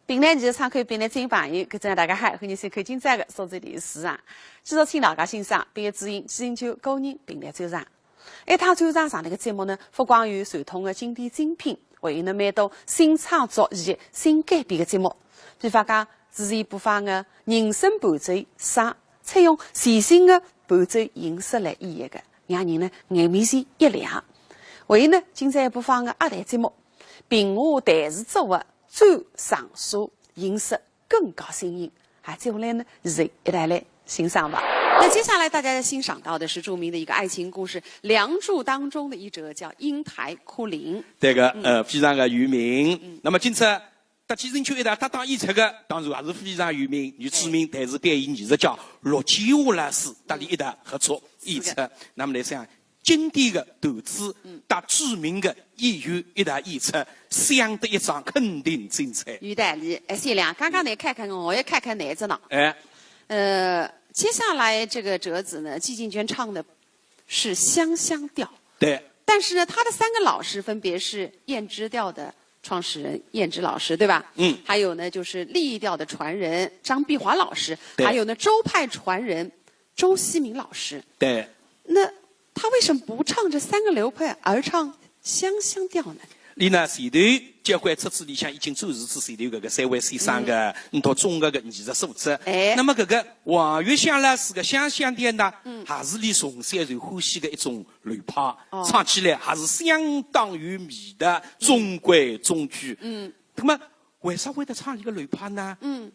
评弹艺术窗口，评弹听众朋友，各位大家好，欢迎收看今朝个苏州电视书场。继续请大家欣赏毕业之音、季金九个人并列专场。一趟专场上头个节目呢，勿光有传统个经典精品，还有呢蛮多新创作以及新改编个节目。比方讲，之前播放个人声伴奏，采用全新个伴奏形式来演绎个，让人呢眼眉前一亮。还有呢，今朝要播放个乐坛节目，评话弹词组合 转场所，形式更加新颖。啊，接下来呢，是一道来欣赏吧。那接下来大家要欣赏到的是著名的一个爱情故事《梁祝》当中的一折，叫《英台哭灵》。对个，嗯。呃，非常个有名。嗯。那么今朝搭季金九一道搭档演出个，当然也是非常有名，女著名弹词表演艺术家陆建华老师搭俚一道合作演出。是的。那么来想， 经典个段子，嗯。搭著名个演员一道演出，相得益彰，肯定精彩。有道理。哎，谢亮，刚刚侬看看我，我也看看侬只呢。哎。呃，接下来这个折子呢，季金九唱的是《湘湘调》。对。但是呢，他的三个老师分别是燕之调的创始人燕之老师，对吧？嗯。还有呢，就是丽调的传人张碧华老师，对。还有呢，周派传人 周锡明老师。对。那他为什么不唱这三个流派，而唱《湘湘调》呢？俚呢，前头交关出子里向已经展示仔前头搿个三位先生个，嗯。嗯，搭中国个艺术素质。哎。那么搿个王月香老师个《湘湘调》呢，嗯。也是俚从小就欢喜个一种流派，哦。唱起来还是相当有味道，嗯。中规中矩。嗯。那么为啥会得唱搿个流派呢？嗯。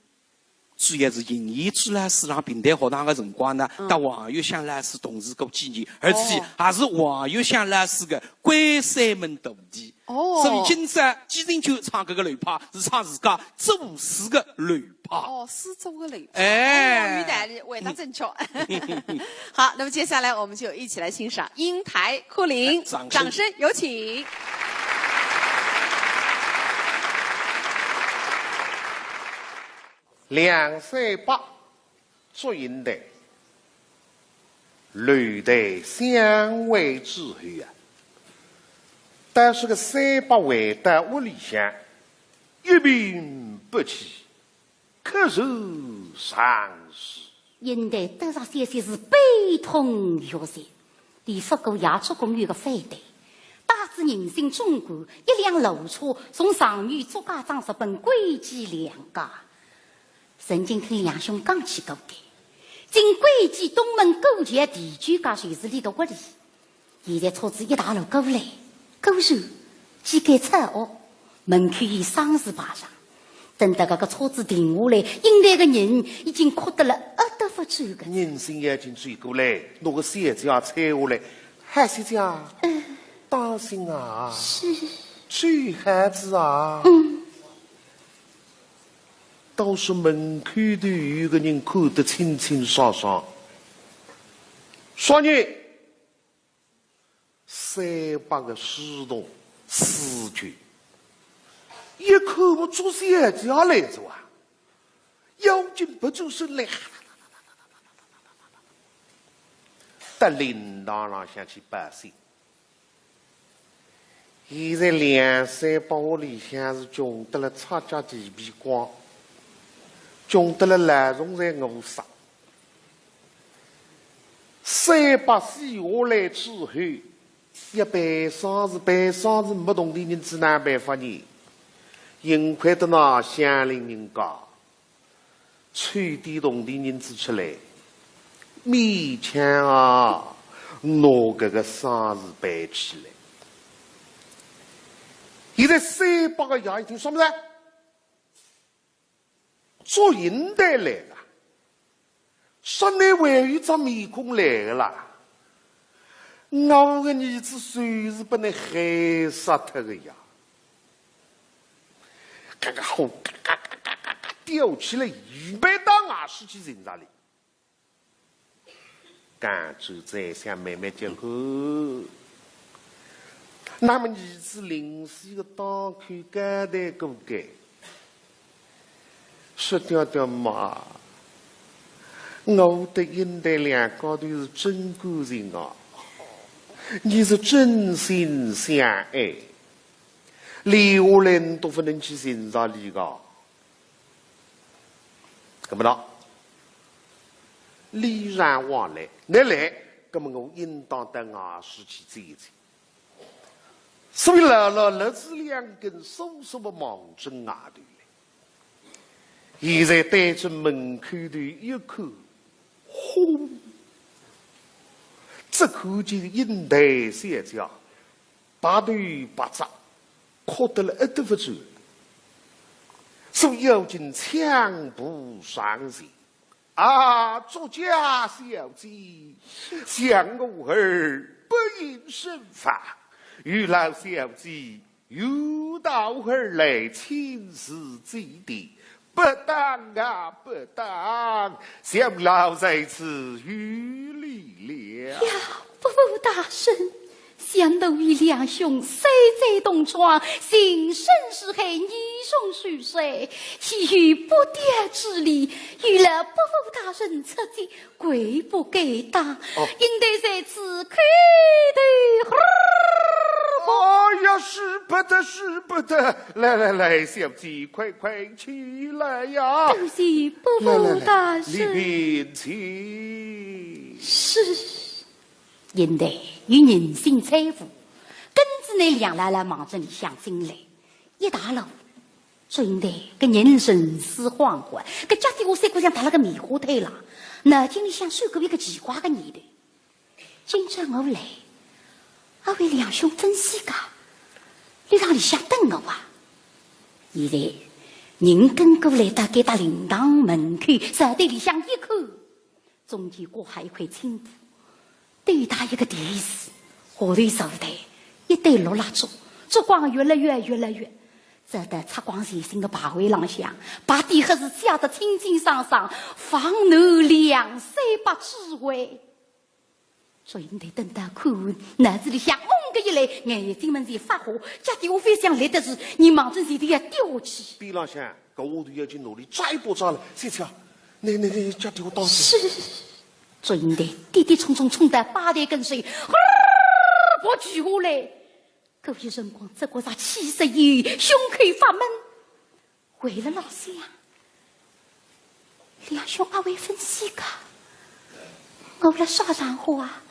主要是邢燕之老师辣评弹学堂个辰光呢，嗯。搭王月香老师同住过几年，而且哦。还是王月香老师个关山门徒弟。哦。所以今朝季金九唱搿个流派，是唱自家祖师个流派。哦，师祖个流派。哎。哦，有道理，回答正确。嗯。好，那么接下来我们就一起来欣赏《英台哭灵》，哎，掌声。掌声有请。 梁山伯祝英台，楼台相会之后啊，倒是个山伯回到屋里向，一病不起，咳嗽上时。英台得着消息是悲痛欲绝，俚勿过夜宿公园个饭店，带仔人参中观一辆路车，从状元祝家庄直奔桂记梁家。 曾经听杨兄讲起过个，进桂记东门过桥第九家就是俚个屋里。现在车子一大路过来，果然，几间草屋，门口有丧事排场。等到搿个车子停下来，英台个人已经哭得了，呃，哚勿转个。人参要紧走过来，拿个小姐搀下来，喊小姐，嗯。当心啊，是。走好仔啊。嗯。 倒是门口头有个人看得清清爽爽。啥人？山伯个师徒四舅，一看么祝小姐来哉啊，要紧别转身来，到灵堂浪向去报信。 现在梁山伯屋里向是穷得了拆家地皮光，穷得了老虫侪饿煞。山伯死下来之后，要办丧事，办丧事没铜钿银子哪办法呢？幸亏得那乡邻人家，凑点铜钿银子出来，勉强啊，拿搿个丧事办起来。现在三伯个爷一听，啥物事？祝英台来了，说倷还有张面孔来个啦。我个儿子算是拨倷害杀脱个呀。搿个火嘎嘎嘎嘎嘎嘎吊起来，预备到外势去寻着俚。 讲究再想慢慢叫好。那么儿子临死个当口交代过个，说爹爹妈，我搭英台两家头是真感情啊，伲是真心相爱，留下来倷都勿能去寻着俚个。 搿么喏，礼尚往来，倷来，搿么我应当到外势去走一走。所以老老勒仔两根粗粗个望准外头来。现在对准门口头一看，呼，只看见英台小姐 白头白发，哭得了一塌糊涂。所以要紧抢步上前。啊，祝家小姐，想我儿不应生发，有劳小姐远道而来亲自祭奠， 不当啊，不当，想老在此有礼了。呀，伯父大人，想奴与梁兄虽在同窗，情深似海，义重如山，岂有不调之理？有劳伯父大人出见， 贵不该当。哦。英台在此叩头。哎呀，使不得，使不得！来来来，小姐，快快起来呀！多谢伯父大人。来来来，里边请。是。英台有人心在腹，跟仔伲梁老老望准里向进来，一大路 祝英台搿人神思恍惚，搿脚底下三个像踏了个棉花胎啦，脑筋里向闪过一个奇怪个念头。今朝我来，阿为梁兄分喜个，俚辣里向等我啊。现在人跟过来到该搭灵堂门口，朝对里向一看， 中间挂好一块青布，对搭一个提示，下头坐得一对绿蜡烛，烛光越来越，越来越，走到擦光全身个牌位浪向，牌匾还是写得清清爽爽，房南梁山伯之会。祝英台等到看完，脑子里向嗡个一来，眼睛门前发花，脚底下翻像立得住，人望准前头要掉下去。边浪向 搿丫头要紧拿俚抓一把抓牢，小姐，倷倷倷脚底下当心。是。祝英台跌跌冲冲冲到吧台跟首，呼，爬起下来。搿一辰光，只觉着气色有，胸口发闷。为了老相，梁兄阿会分喜个？我辣啥场化啊？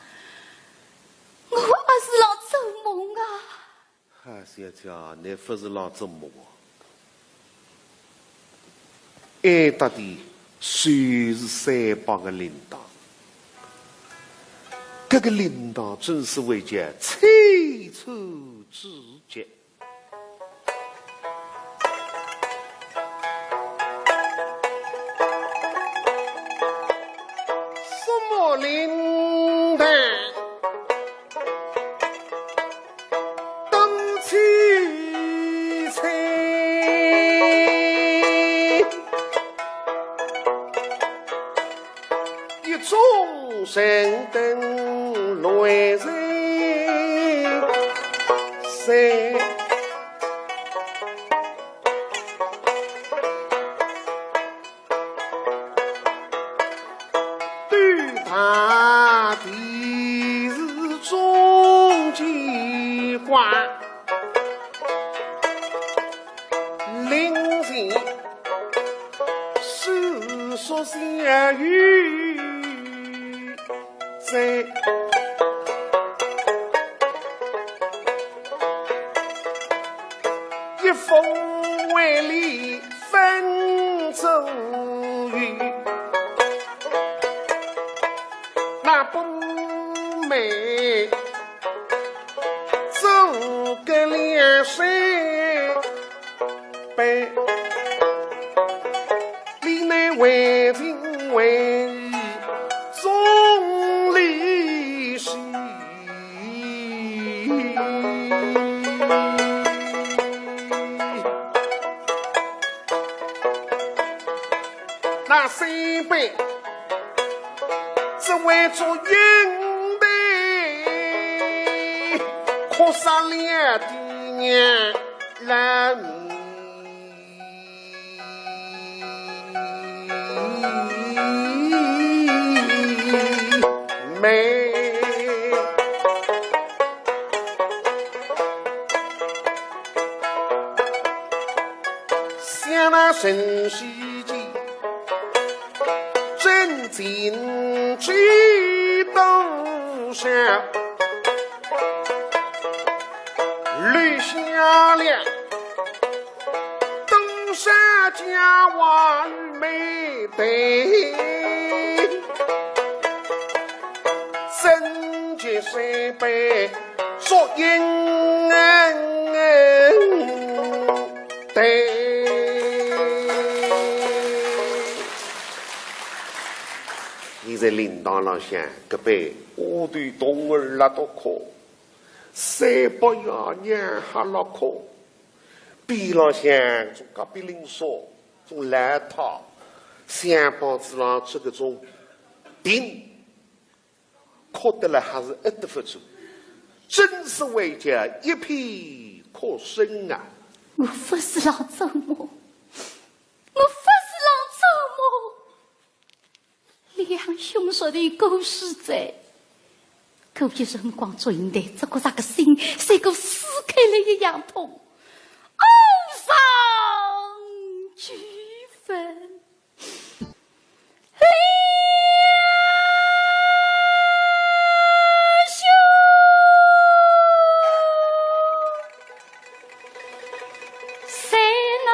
我阿是辣做梦啊？ 哎，小姐，倷勿是辣做梦哦。哎，搭仔就是山伯个灵堂。搿个灵堂正所谓叫凄楚之极。什么灵堂？ 登七层，一众人等乱人山。 斗大地势中间花，灵前四叔相与在。风味里分左右，那不美，做个两身背，里内为情为义，总理是。 那身背只为做云头，哭煞了爹娘老母。 妹。想那陈世杰，真情几多少，留下了 东山家华与美对，贞节三杯祝英台。现在灵堂浪向，搿杯花头童儿辣笃哭，三伯爷娘还辣哭。 边浪向种隔壁邻舍，种老太，想帮子浪出搿种病，哭得来还是压得勿住，真是为叫一片哭声啊！我勿是浪做梦，我勿是浪做梦。 两兄弟个故事在，搿一辰光祝英台只觉着个心像个撕开了一样痛，哀伤俱焚。两兄 在那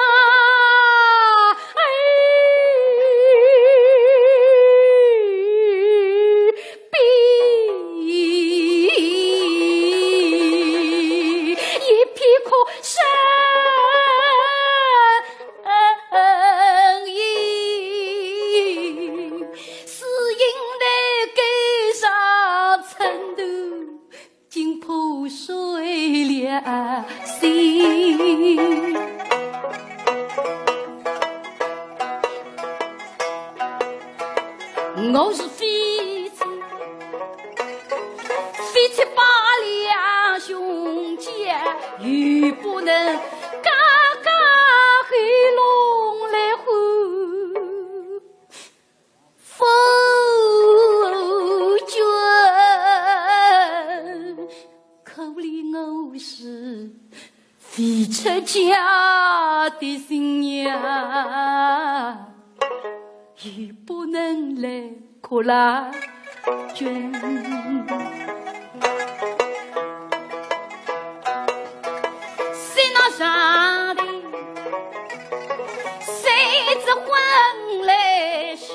边一片哭声音，是因为街上村头 竟破碎了心。我是非亲，非亲把两兄姐，又不能家家后弄来呼。 夫君，可怜我是未出嫁的新娘，也不能来苦了君。 谁拿上的谁之婚来许？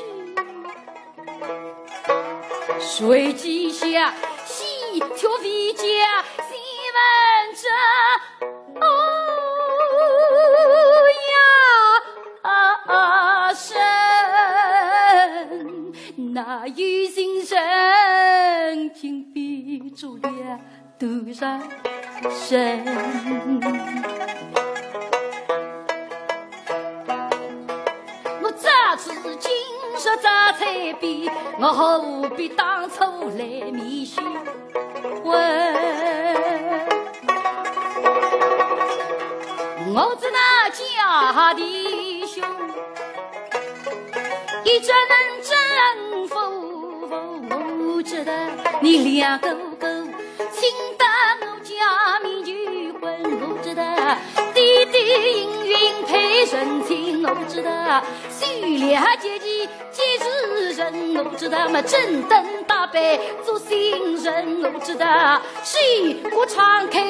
谁记下喜却未嫁新闻者？哦呀，啊，生，哪有情人竟比作了 独上身。我早知今日早才变，我何必当初来迷信？我知道家弟兄 一直能征服我，我知道你两个个，请到我家面求婚，我知道爹爹应允配成亲，我知道，许了结亲几时人，我知道嘛，整顿打扮做新人，我知道，许过窗开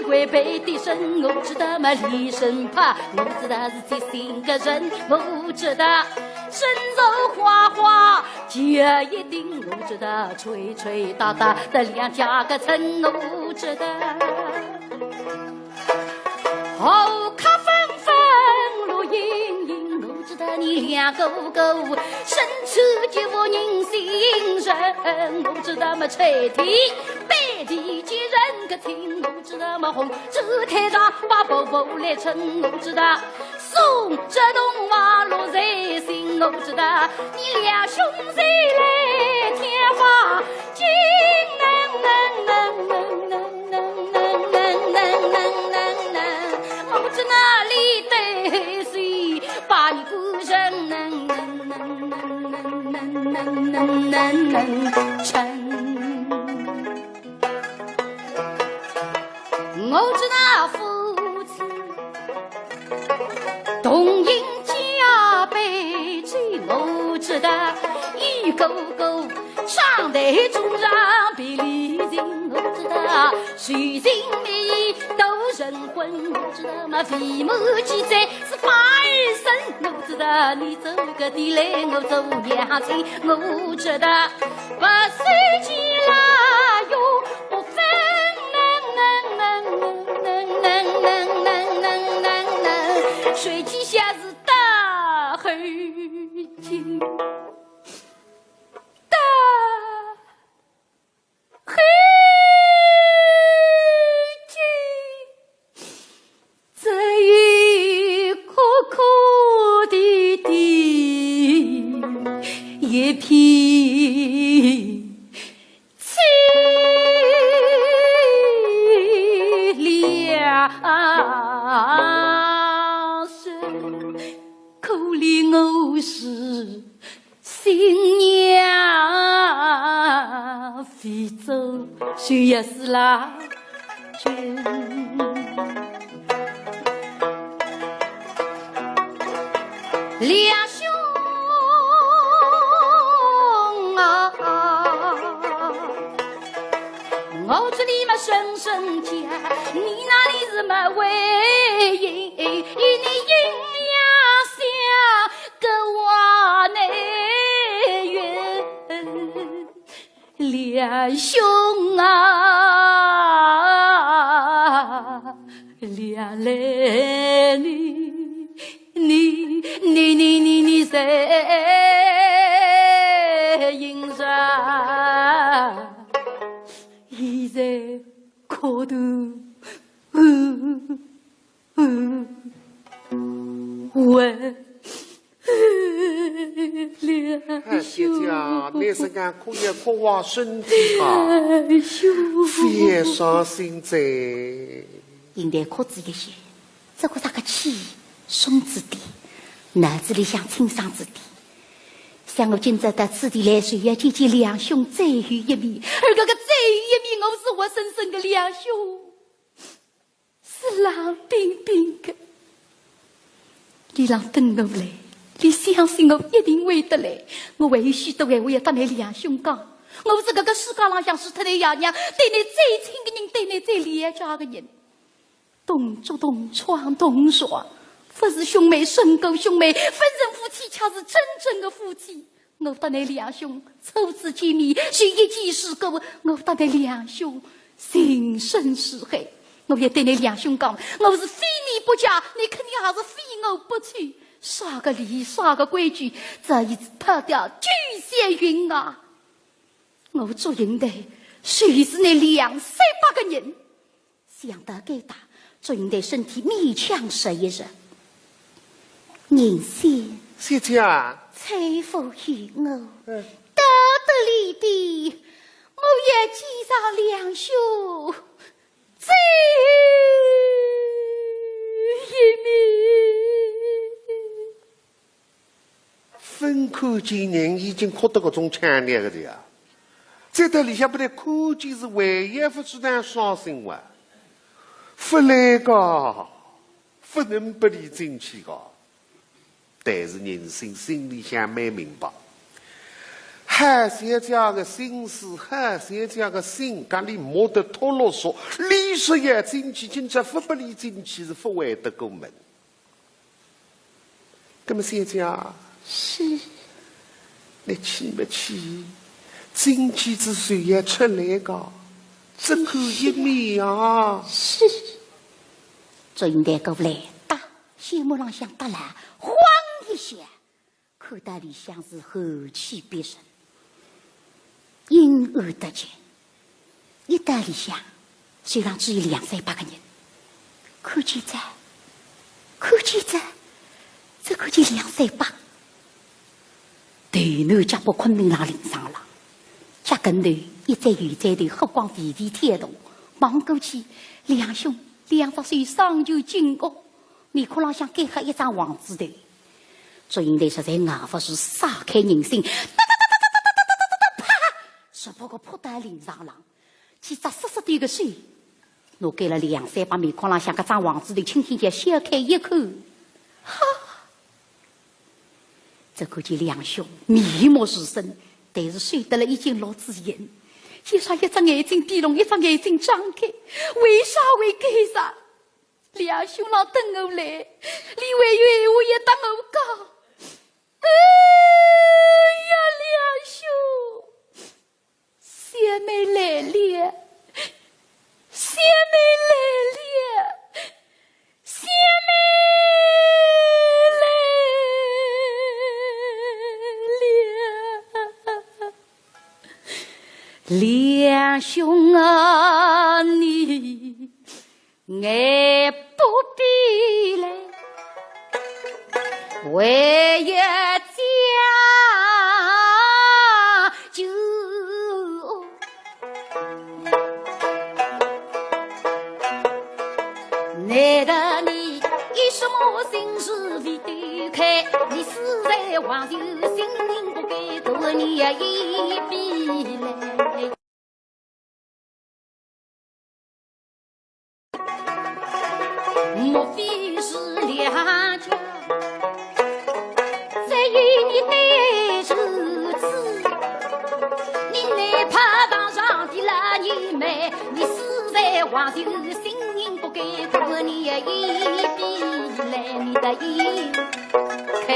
会背的人，我知道嘛，李生怕，我知道是贴心个人，我知道身手花花，脚一定，我知道吹吹打打的两家个人，我知道。好看风风，绿莹莹，我知道你两个个，身处这副人心人，我知道嘛，吹的背地几人个听，我知道嘛，红 这太上把伯伯来称，我知道送这东王落在心，我知道你两兄弟来天花金能能能能能能能能能能能能，我知道你对谁把你不认能能能能能能能能能称。 我知道夫妻同饮加杯酒，我知道一个个上台中上别离情，我知道谁心里都人昏，我知道嘛，飞毛鸡在是八二生，我知道你走个地来，我走阳春，我知道。 不是鸡啦哟，不分能能能能能能能能能能，谁知下是大黑金，大黑金。 这一颗颗的地，一片凄凉声，可怜我是 新娘非洲，谁也是啦。两兄啊，我这里嘛深深讲，你那里是么回应？你阴阳相 隔万难远。两兄啊，两来你，你，你，你，你，你在营上，现在可都 我，哎，姐姐啊，你是讲哭也哭坏身体啊，哎，别伤心哉。现在哭仔一歇，只觉着个气松仔点，脑子里向清爽仔点。想我今朝到此地来，是要见见两兄最后一面，而搿个最后一面，我是活生生个两兄 是冷冰冰个。俚辣等我来，俚相信我一定会得来。我还有许多闲话要搭倷两兄讲。我是搿个世界浪向除脱倷爷娘，对倷最亲个人，对倷最了解个人。同桌同窗同桌，勿是兄妹胜过兄妹，勿是夫妻，却是真正个夫妻。 我搭倷两兄初次见面，是一见如故，我搭倷两兄情深似海。我也对倷两兄讲，我是非你不嫁，倷肯定也是非我不娶。啥个礼，啥个规矩，这一次跑掉九霄云外。我祝英台，谁是倷两三百个人。 想到该搭，祝英台身体勉强直一直。银仙，姐姐啊。崔府与我，嗯。到得里边，我也见上两兄最后一面。 勿看见人已经哭得搿种腔调个呀，再到里向拨俚看见是还要勿知道伤心哇，勿来个，勿能拨俚进去个。但是银仙心里向蛮明白，好小姐个心思，好小姐个性格，俚摸得透透索。俚说要进去，今朝勿拨俚进去，是勿会得过门。那么小姐，是，你去么去，进去之后要出来个，只看一面啊。是。祝英台过来，搭，掀门浪向搭了，晃一下。 看到里向是寒气逼人，阴暗得极。一到里向，虽然只有两三百个人，看见哉，看见哉，只看见两三百。头南脚北，昆明浪林场浪，脚跟头一盏油灯头，火光微微跳动，望过去，两兄两只手双拳紧握， 面孔浪向盖好一张黄纸头。祝英台实在熬勿住，撒开人性，哒哒哒哒哒哒哒哒哒哒，直扑个扑到林场浪，几只湿湿个手，拿该了两三百面孔浪向搿张黄纸头轻轻叫掀开一看，哈！只看见两兄面目如生，但是手搭了已经落仔印，就像一只眼睛闭拢，一只眼睛张开，为啥会搿样？ 两兄浪等我来，俚还有闲话要搭我讲。哎呀，两兄，小妹来了，小妹来了，小妹来了。两兄啊，你 也不必来，为一家酒。难得你有什么心事未对开，你死在黄泉，性命不该，多你也一笔来。 莫非是两家，只有你对如此，你哪怕堂上的老年妹，你死在黄泉，性命不该，多你一笔来，你的一开。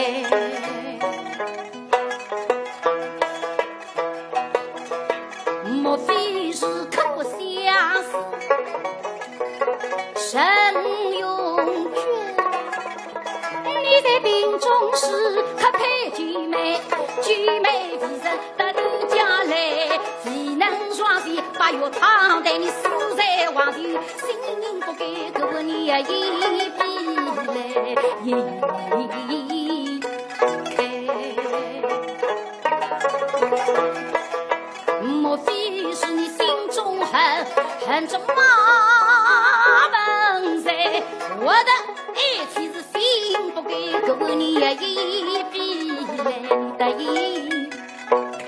莫非是可相思神永绝？你在病中时可配救命，救命的人得你家来，未能双喜八月堂，待你死在黄泉，性命不该，多你一笔来，一开。 莫非是你心中恨，恨这马文才？我的爱妻子心不甘，可你一笔来得一开。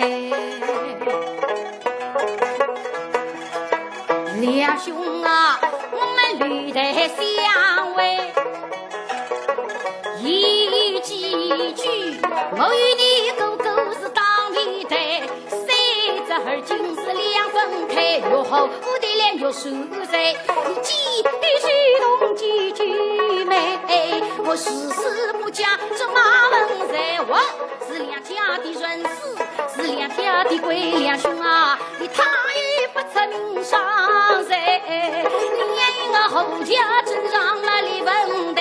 两兄啊，我们历代相会， 一句句，我与你哥哥是当年的，三十而今是两分开，又好不得了，又受罪。你记得是同居居妹，我时时不讲这马文才，我是两家的人子，是两家的鬼，两兄啊， 你太不出名上噻，你我何家镇上么李文台，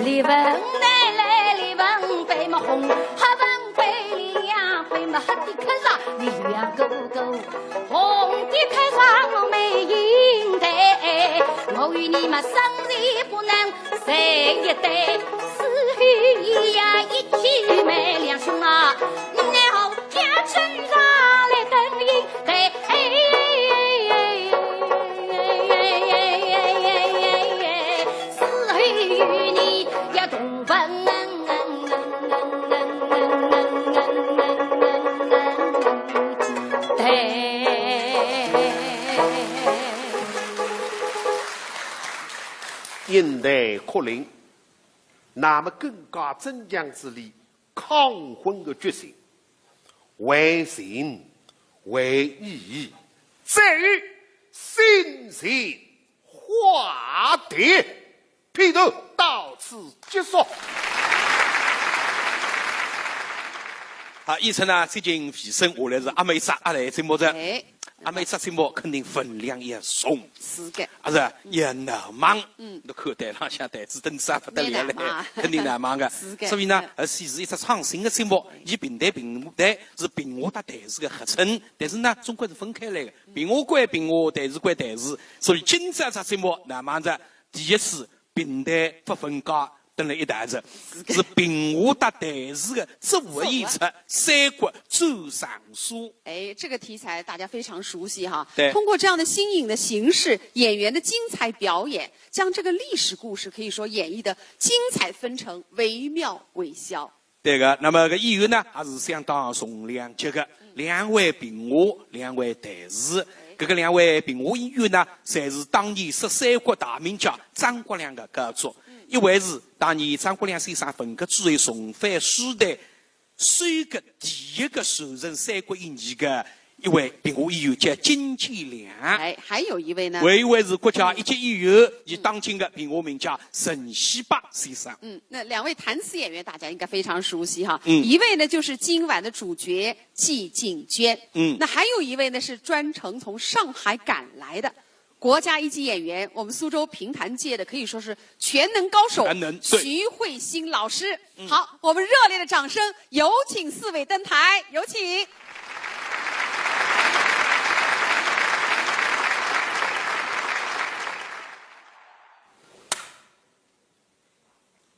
李文台来李文北么红，黑文北两北么黑的客上，你两个个红的客上我没应台，我与你么生死不能 谁也得，死后也要一起埋，两兄啊，你奈何家村上来等应待，死后与你要同坟。 英台哭灵，那么更加增强仔俚抗婚的决心。为情为义，奏新情花帖。篇头到此结束。好，演出呢，接近尾声，下来是阿妹只阿来节目哉。哎，阿妹只节目肯定分量也重，是个，啊是也难忘。嗯，侬看台浪向台子凳子啊不得了了，蛮难忘肯定难忘个。是个所以呢，而且是一只创新的节目，伊评弹评弹是评话搭弹词的合称，但是呢，总归是分开来的。评话归评话，弹词归弹词，所以今朝这节目难忘着第一次评弹不分家。 登了一台子，是评话搭弹词的组合演出《三国战长沙》。哎，这个题材大家非常熟悉哈。对通过这样的新颖的形式，演员的精彩表演，将这个历史故事可以说演绎的精彩纷呈，惟妙惟肖。对个，那么搿演员呢，还是相当重量级个。两位评话，两位弹词。搿个两位评话演员呢，侪是当年说三国大名家诸葛亮的高足。一位是当年诸葛亮先生文革之后重返书坛，首个第一个传承《三国演义》的一位评话演员，叫金建良。哎，还有一位呢，还有一位是国家一级演员，也当今的评话名家陈锡伯先生。嗯，那两位弹词演员大家应该非常熟悉哈。嗯一位呢就是今晚的主角季静tweên。嗯那还有一位呢是专程从上海赶来的国家一级演员，我们苏州评弹界的可以说是全能高手，全能，对徐惠新老师。好，我们热烈的掌声，有请四位登台，有请。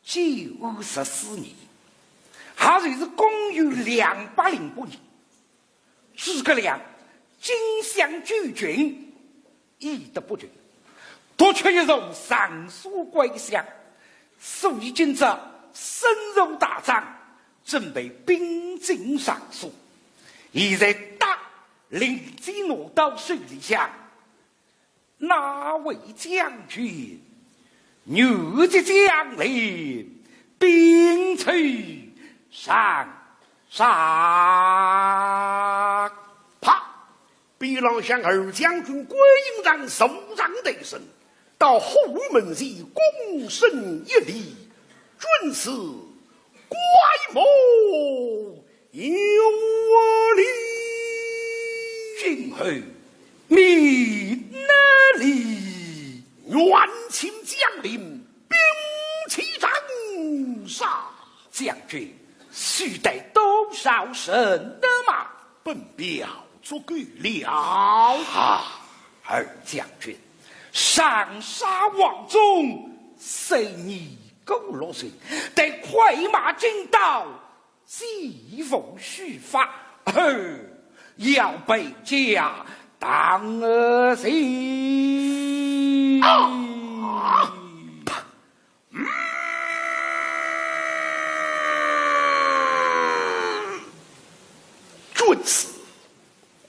建安十四年，也就是公元两百零八年，诸葛亮金相九军，以德不群，独缺一座长沙关相，所以今朝身如大帐，准备兵进长沙。现在搭令箭拿到手里向， 哪位将军，愿接将令，兵出长沙？啪！边浪向二将军关云长坐上台身，到虎门前躬身一礼，军师 刮目有礼。今后命哪里？愿请将令，兵起长沙。将军，须带多少人马？本表足够了。啊，二将军，长沙王忠虽年过六旬，但快马进到， 既无须发，而要备驾当行。啊！嗯，君子，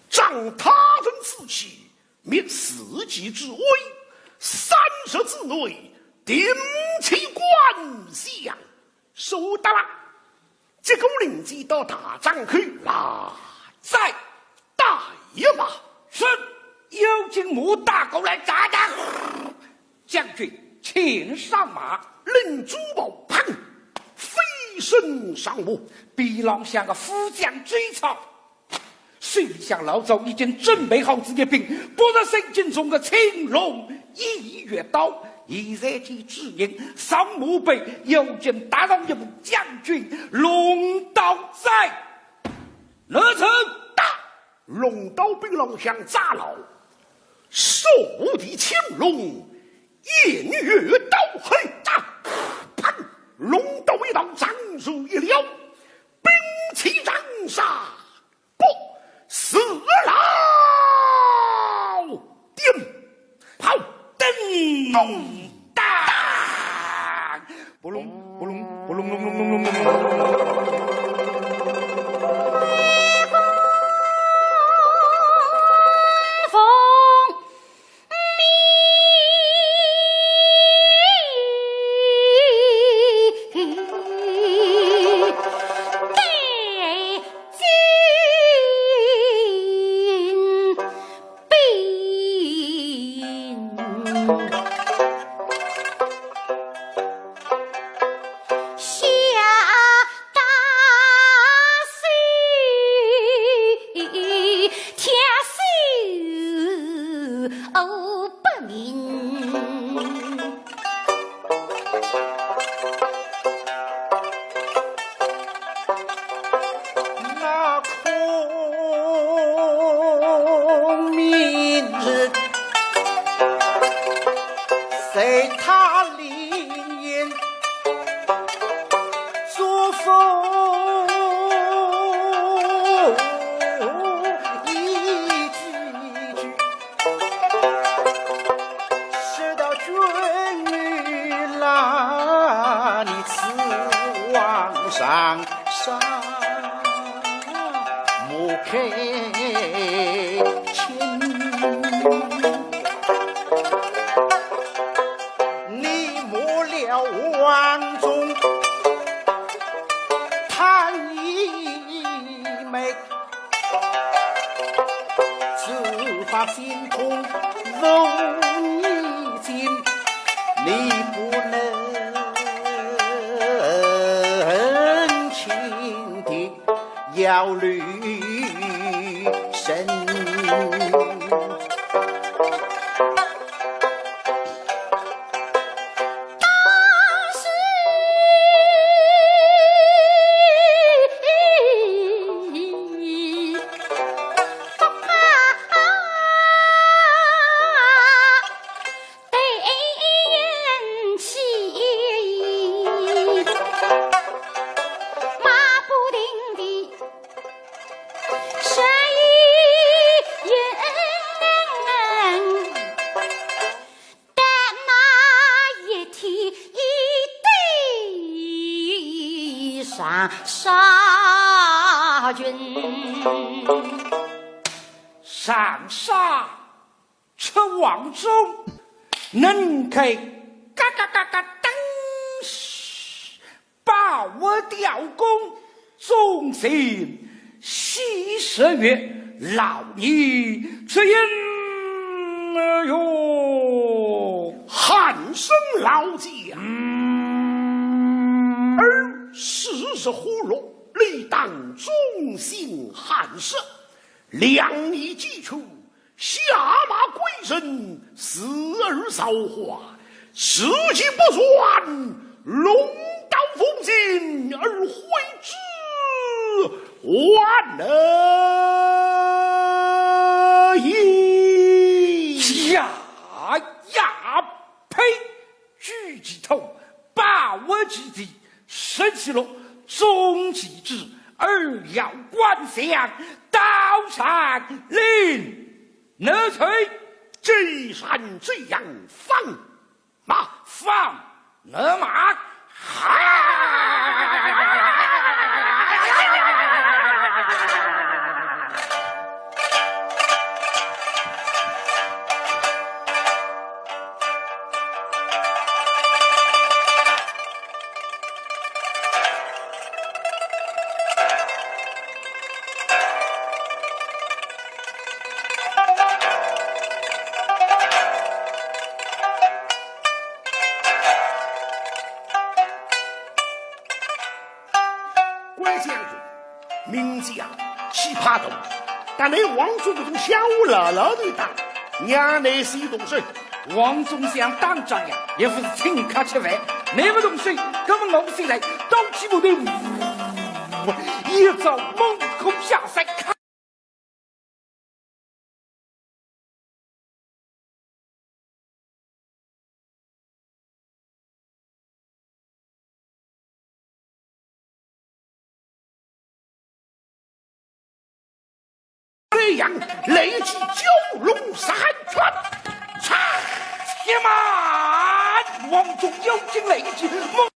仗他人之气，灭四界之威，三日之内定起关相。收到了。 接过令箭到大帐口，来，再带一马。是，有请马大哥来扎扎。将军，请上马。领主簿，砰，飞身上马。边浪向个副将追上，手里向老早已经准备好仔一柄八十升斤重个青龙偃月刀。现在见主人上马背，已经踏上一步，将军，龙刀在。 拿出，打！龙刀背浪向扎牢，手提青龙偃月刀，嘿，扎！砰！龙刀一刀，长蛇一撩，兵起长沙，不死老丁。 炮，灯笼当，扑隆扑隆扑隆隆隆隆隆隆。上上莫开清，你没了王中他一妹。 只发心痛无意境，你不能轻敌要留神。长沙出王中，能够嘎嘎嘎嘎噔，把我雕工中心喜十月，老你这人哟。韩生老将，嗯。儿时日花落，理当忠心汉室，两年既去， 下马归阵，死而造化，时机不算，龙刀凤钳而挥之，万能矣。呀呀，呸！ 举其头，把握其地，失其路，终其志，而要观象，刀山临。奴才既然这样，放马，放马，哈！关将军，名将气派大，但你王中搿种小喽啰头打，让你先动手。王中想打仗呀，也勿是请客吃饭，你勿动手，搿么我先来，刀起斧头，一招猛虎下山。 飞扬雷击蛟龙闪拳，嚓！且慢！王中腰间雷击，猛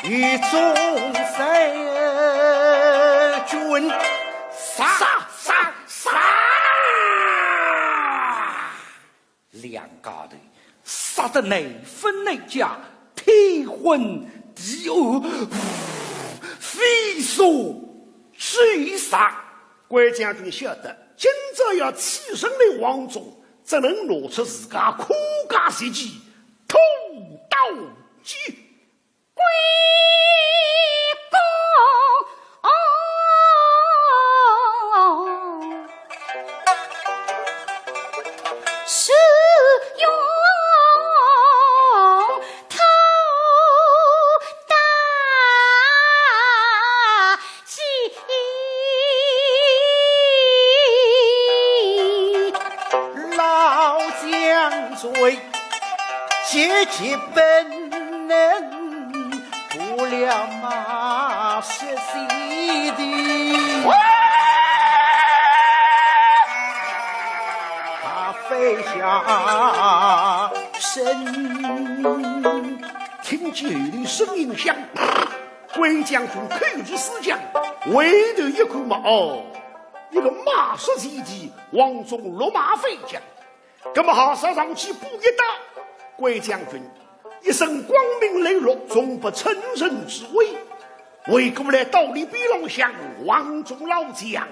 与众神君。杀杀杀！两家头杀得难分难解，天昏地暗，匪所周杀。关将军晓得，今朝要气人的王忠，只能拿出自家可嘉绝技，屠刀记。 关公是用头大。 老将军，切记不能不了马失前蹄。他飞下身。听见后头声音响， 关将军口如死将，回头一看嘛，哦，一个马失前蹄，王忠落马飞将。那么下手上去补一刀，关将军一身光明磊落，从不称臣之威。回过来到里边浪向，王忠老将，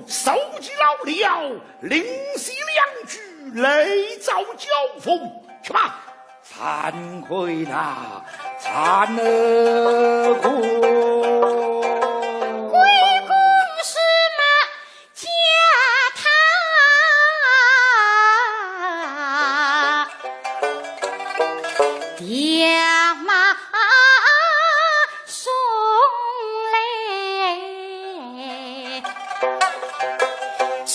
手起刀落，领先两军来遭交锋，去吧。 惭愧呐，惭愧！关公是马驾他，爹马送来。 是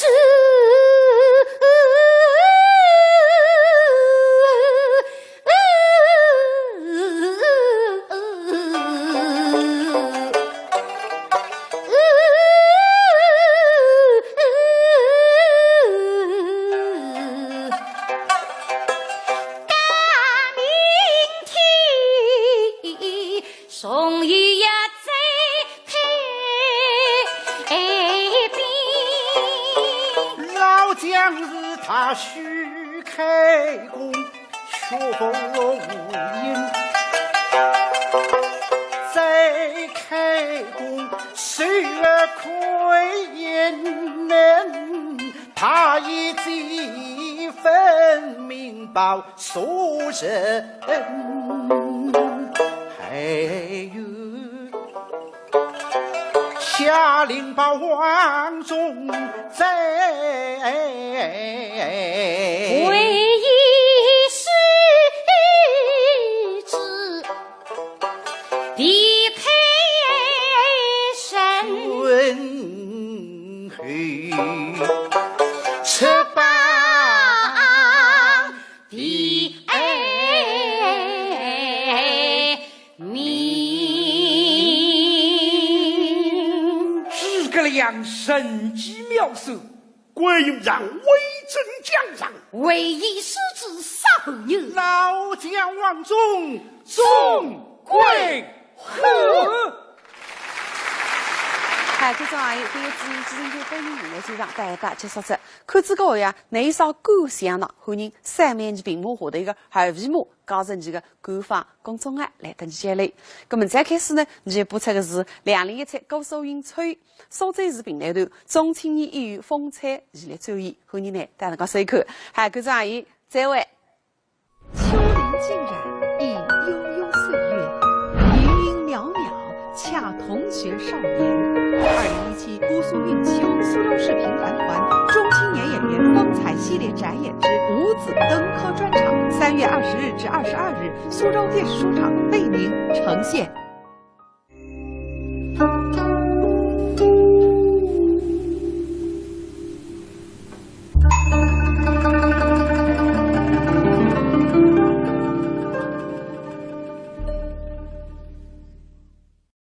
大明天 终于要再配兵。老将是他许开弓，却无影。再开弓，谁可应能？他已经分明报 所人。还有，下令把王忠斩。为一世子，匹配神。后，赤榜 的名。诸葛亮神机妙算，关羽让魏征将上。为一世子杀朋友。老将王忠，众归。 嗨，观众朋友，搿一集呢，主持人就本人来现场带大家结束了。看仔搿个呀，哪一首歌想呢？欢迎扫描屏幕下头一个二维码，加入伲个官方公众号来搭伲交流。葛末再开始呢，伲播出个是两零一七江苏苏州市评弹团中青年演员风采系列专题，欢迎呢大家收看。嗨，观众朋友，再会。 秋林尽染，已悠悠岁月，云云袅袅，恰同学少年。二零一七姑苏运秋苏州市评弹团中青年演员风采系列展演之五子登科专场，三月二十日至二十二日，苏州电视书场为您呈现。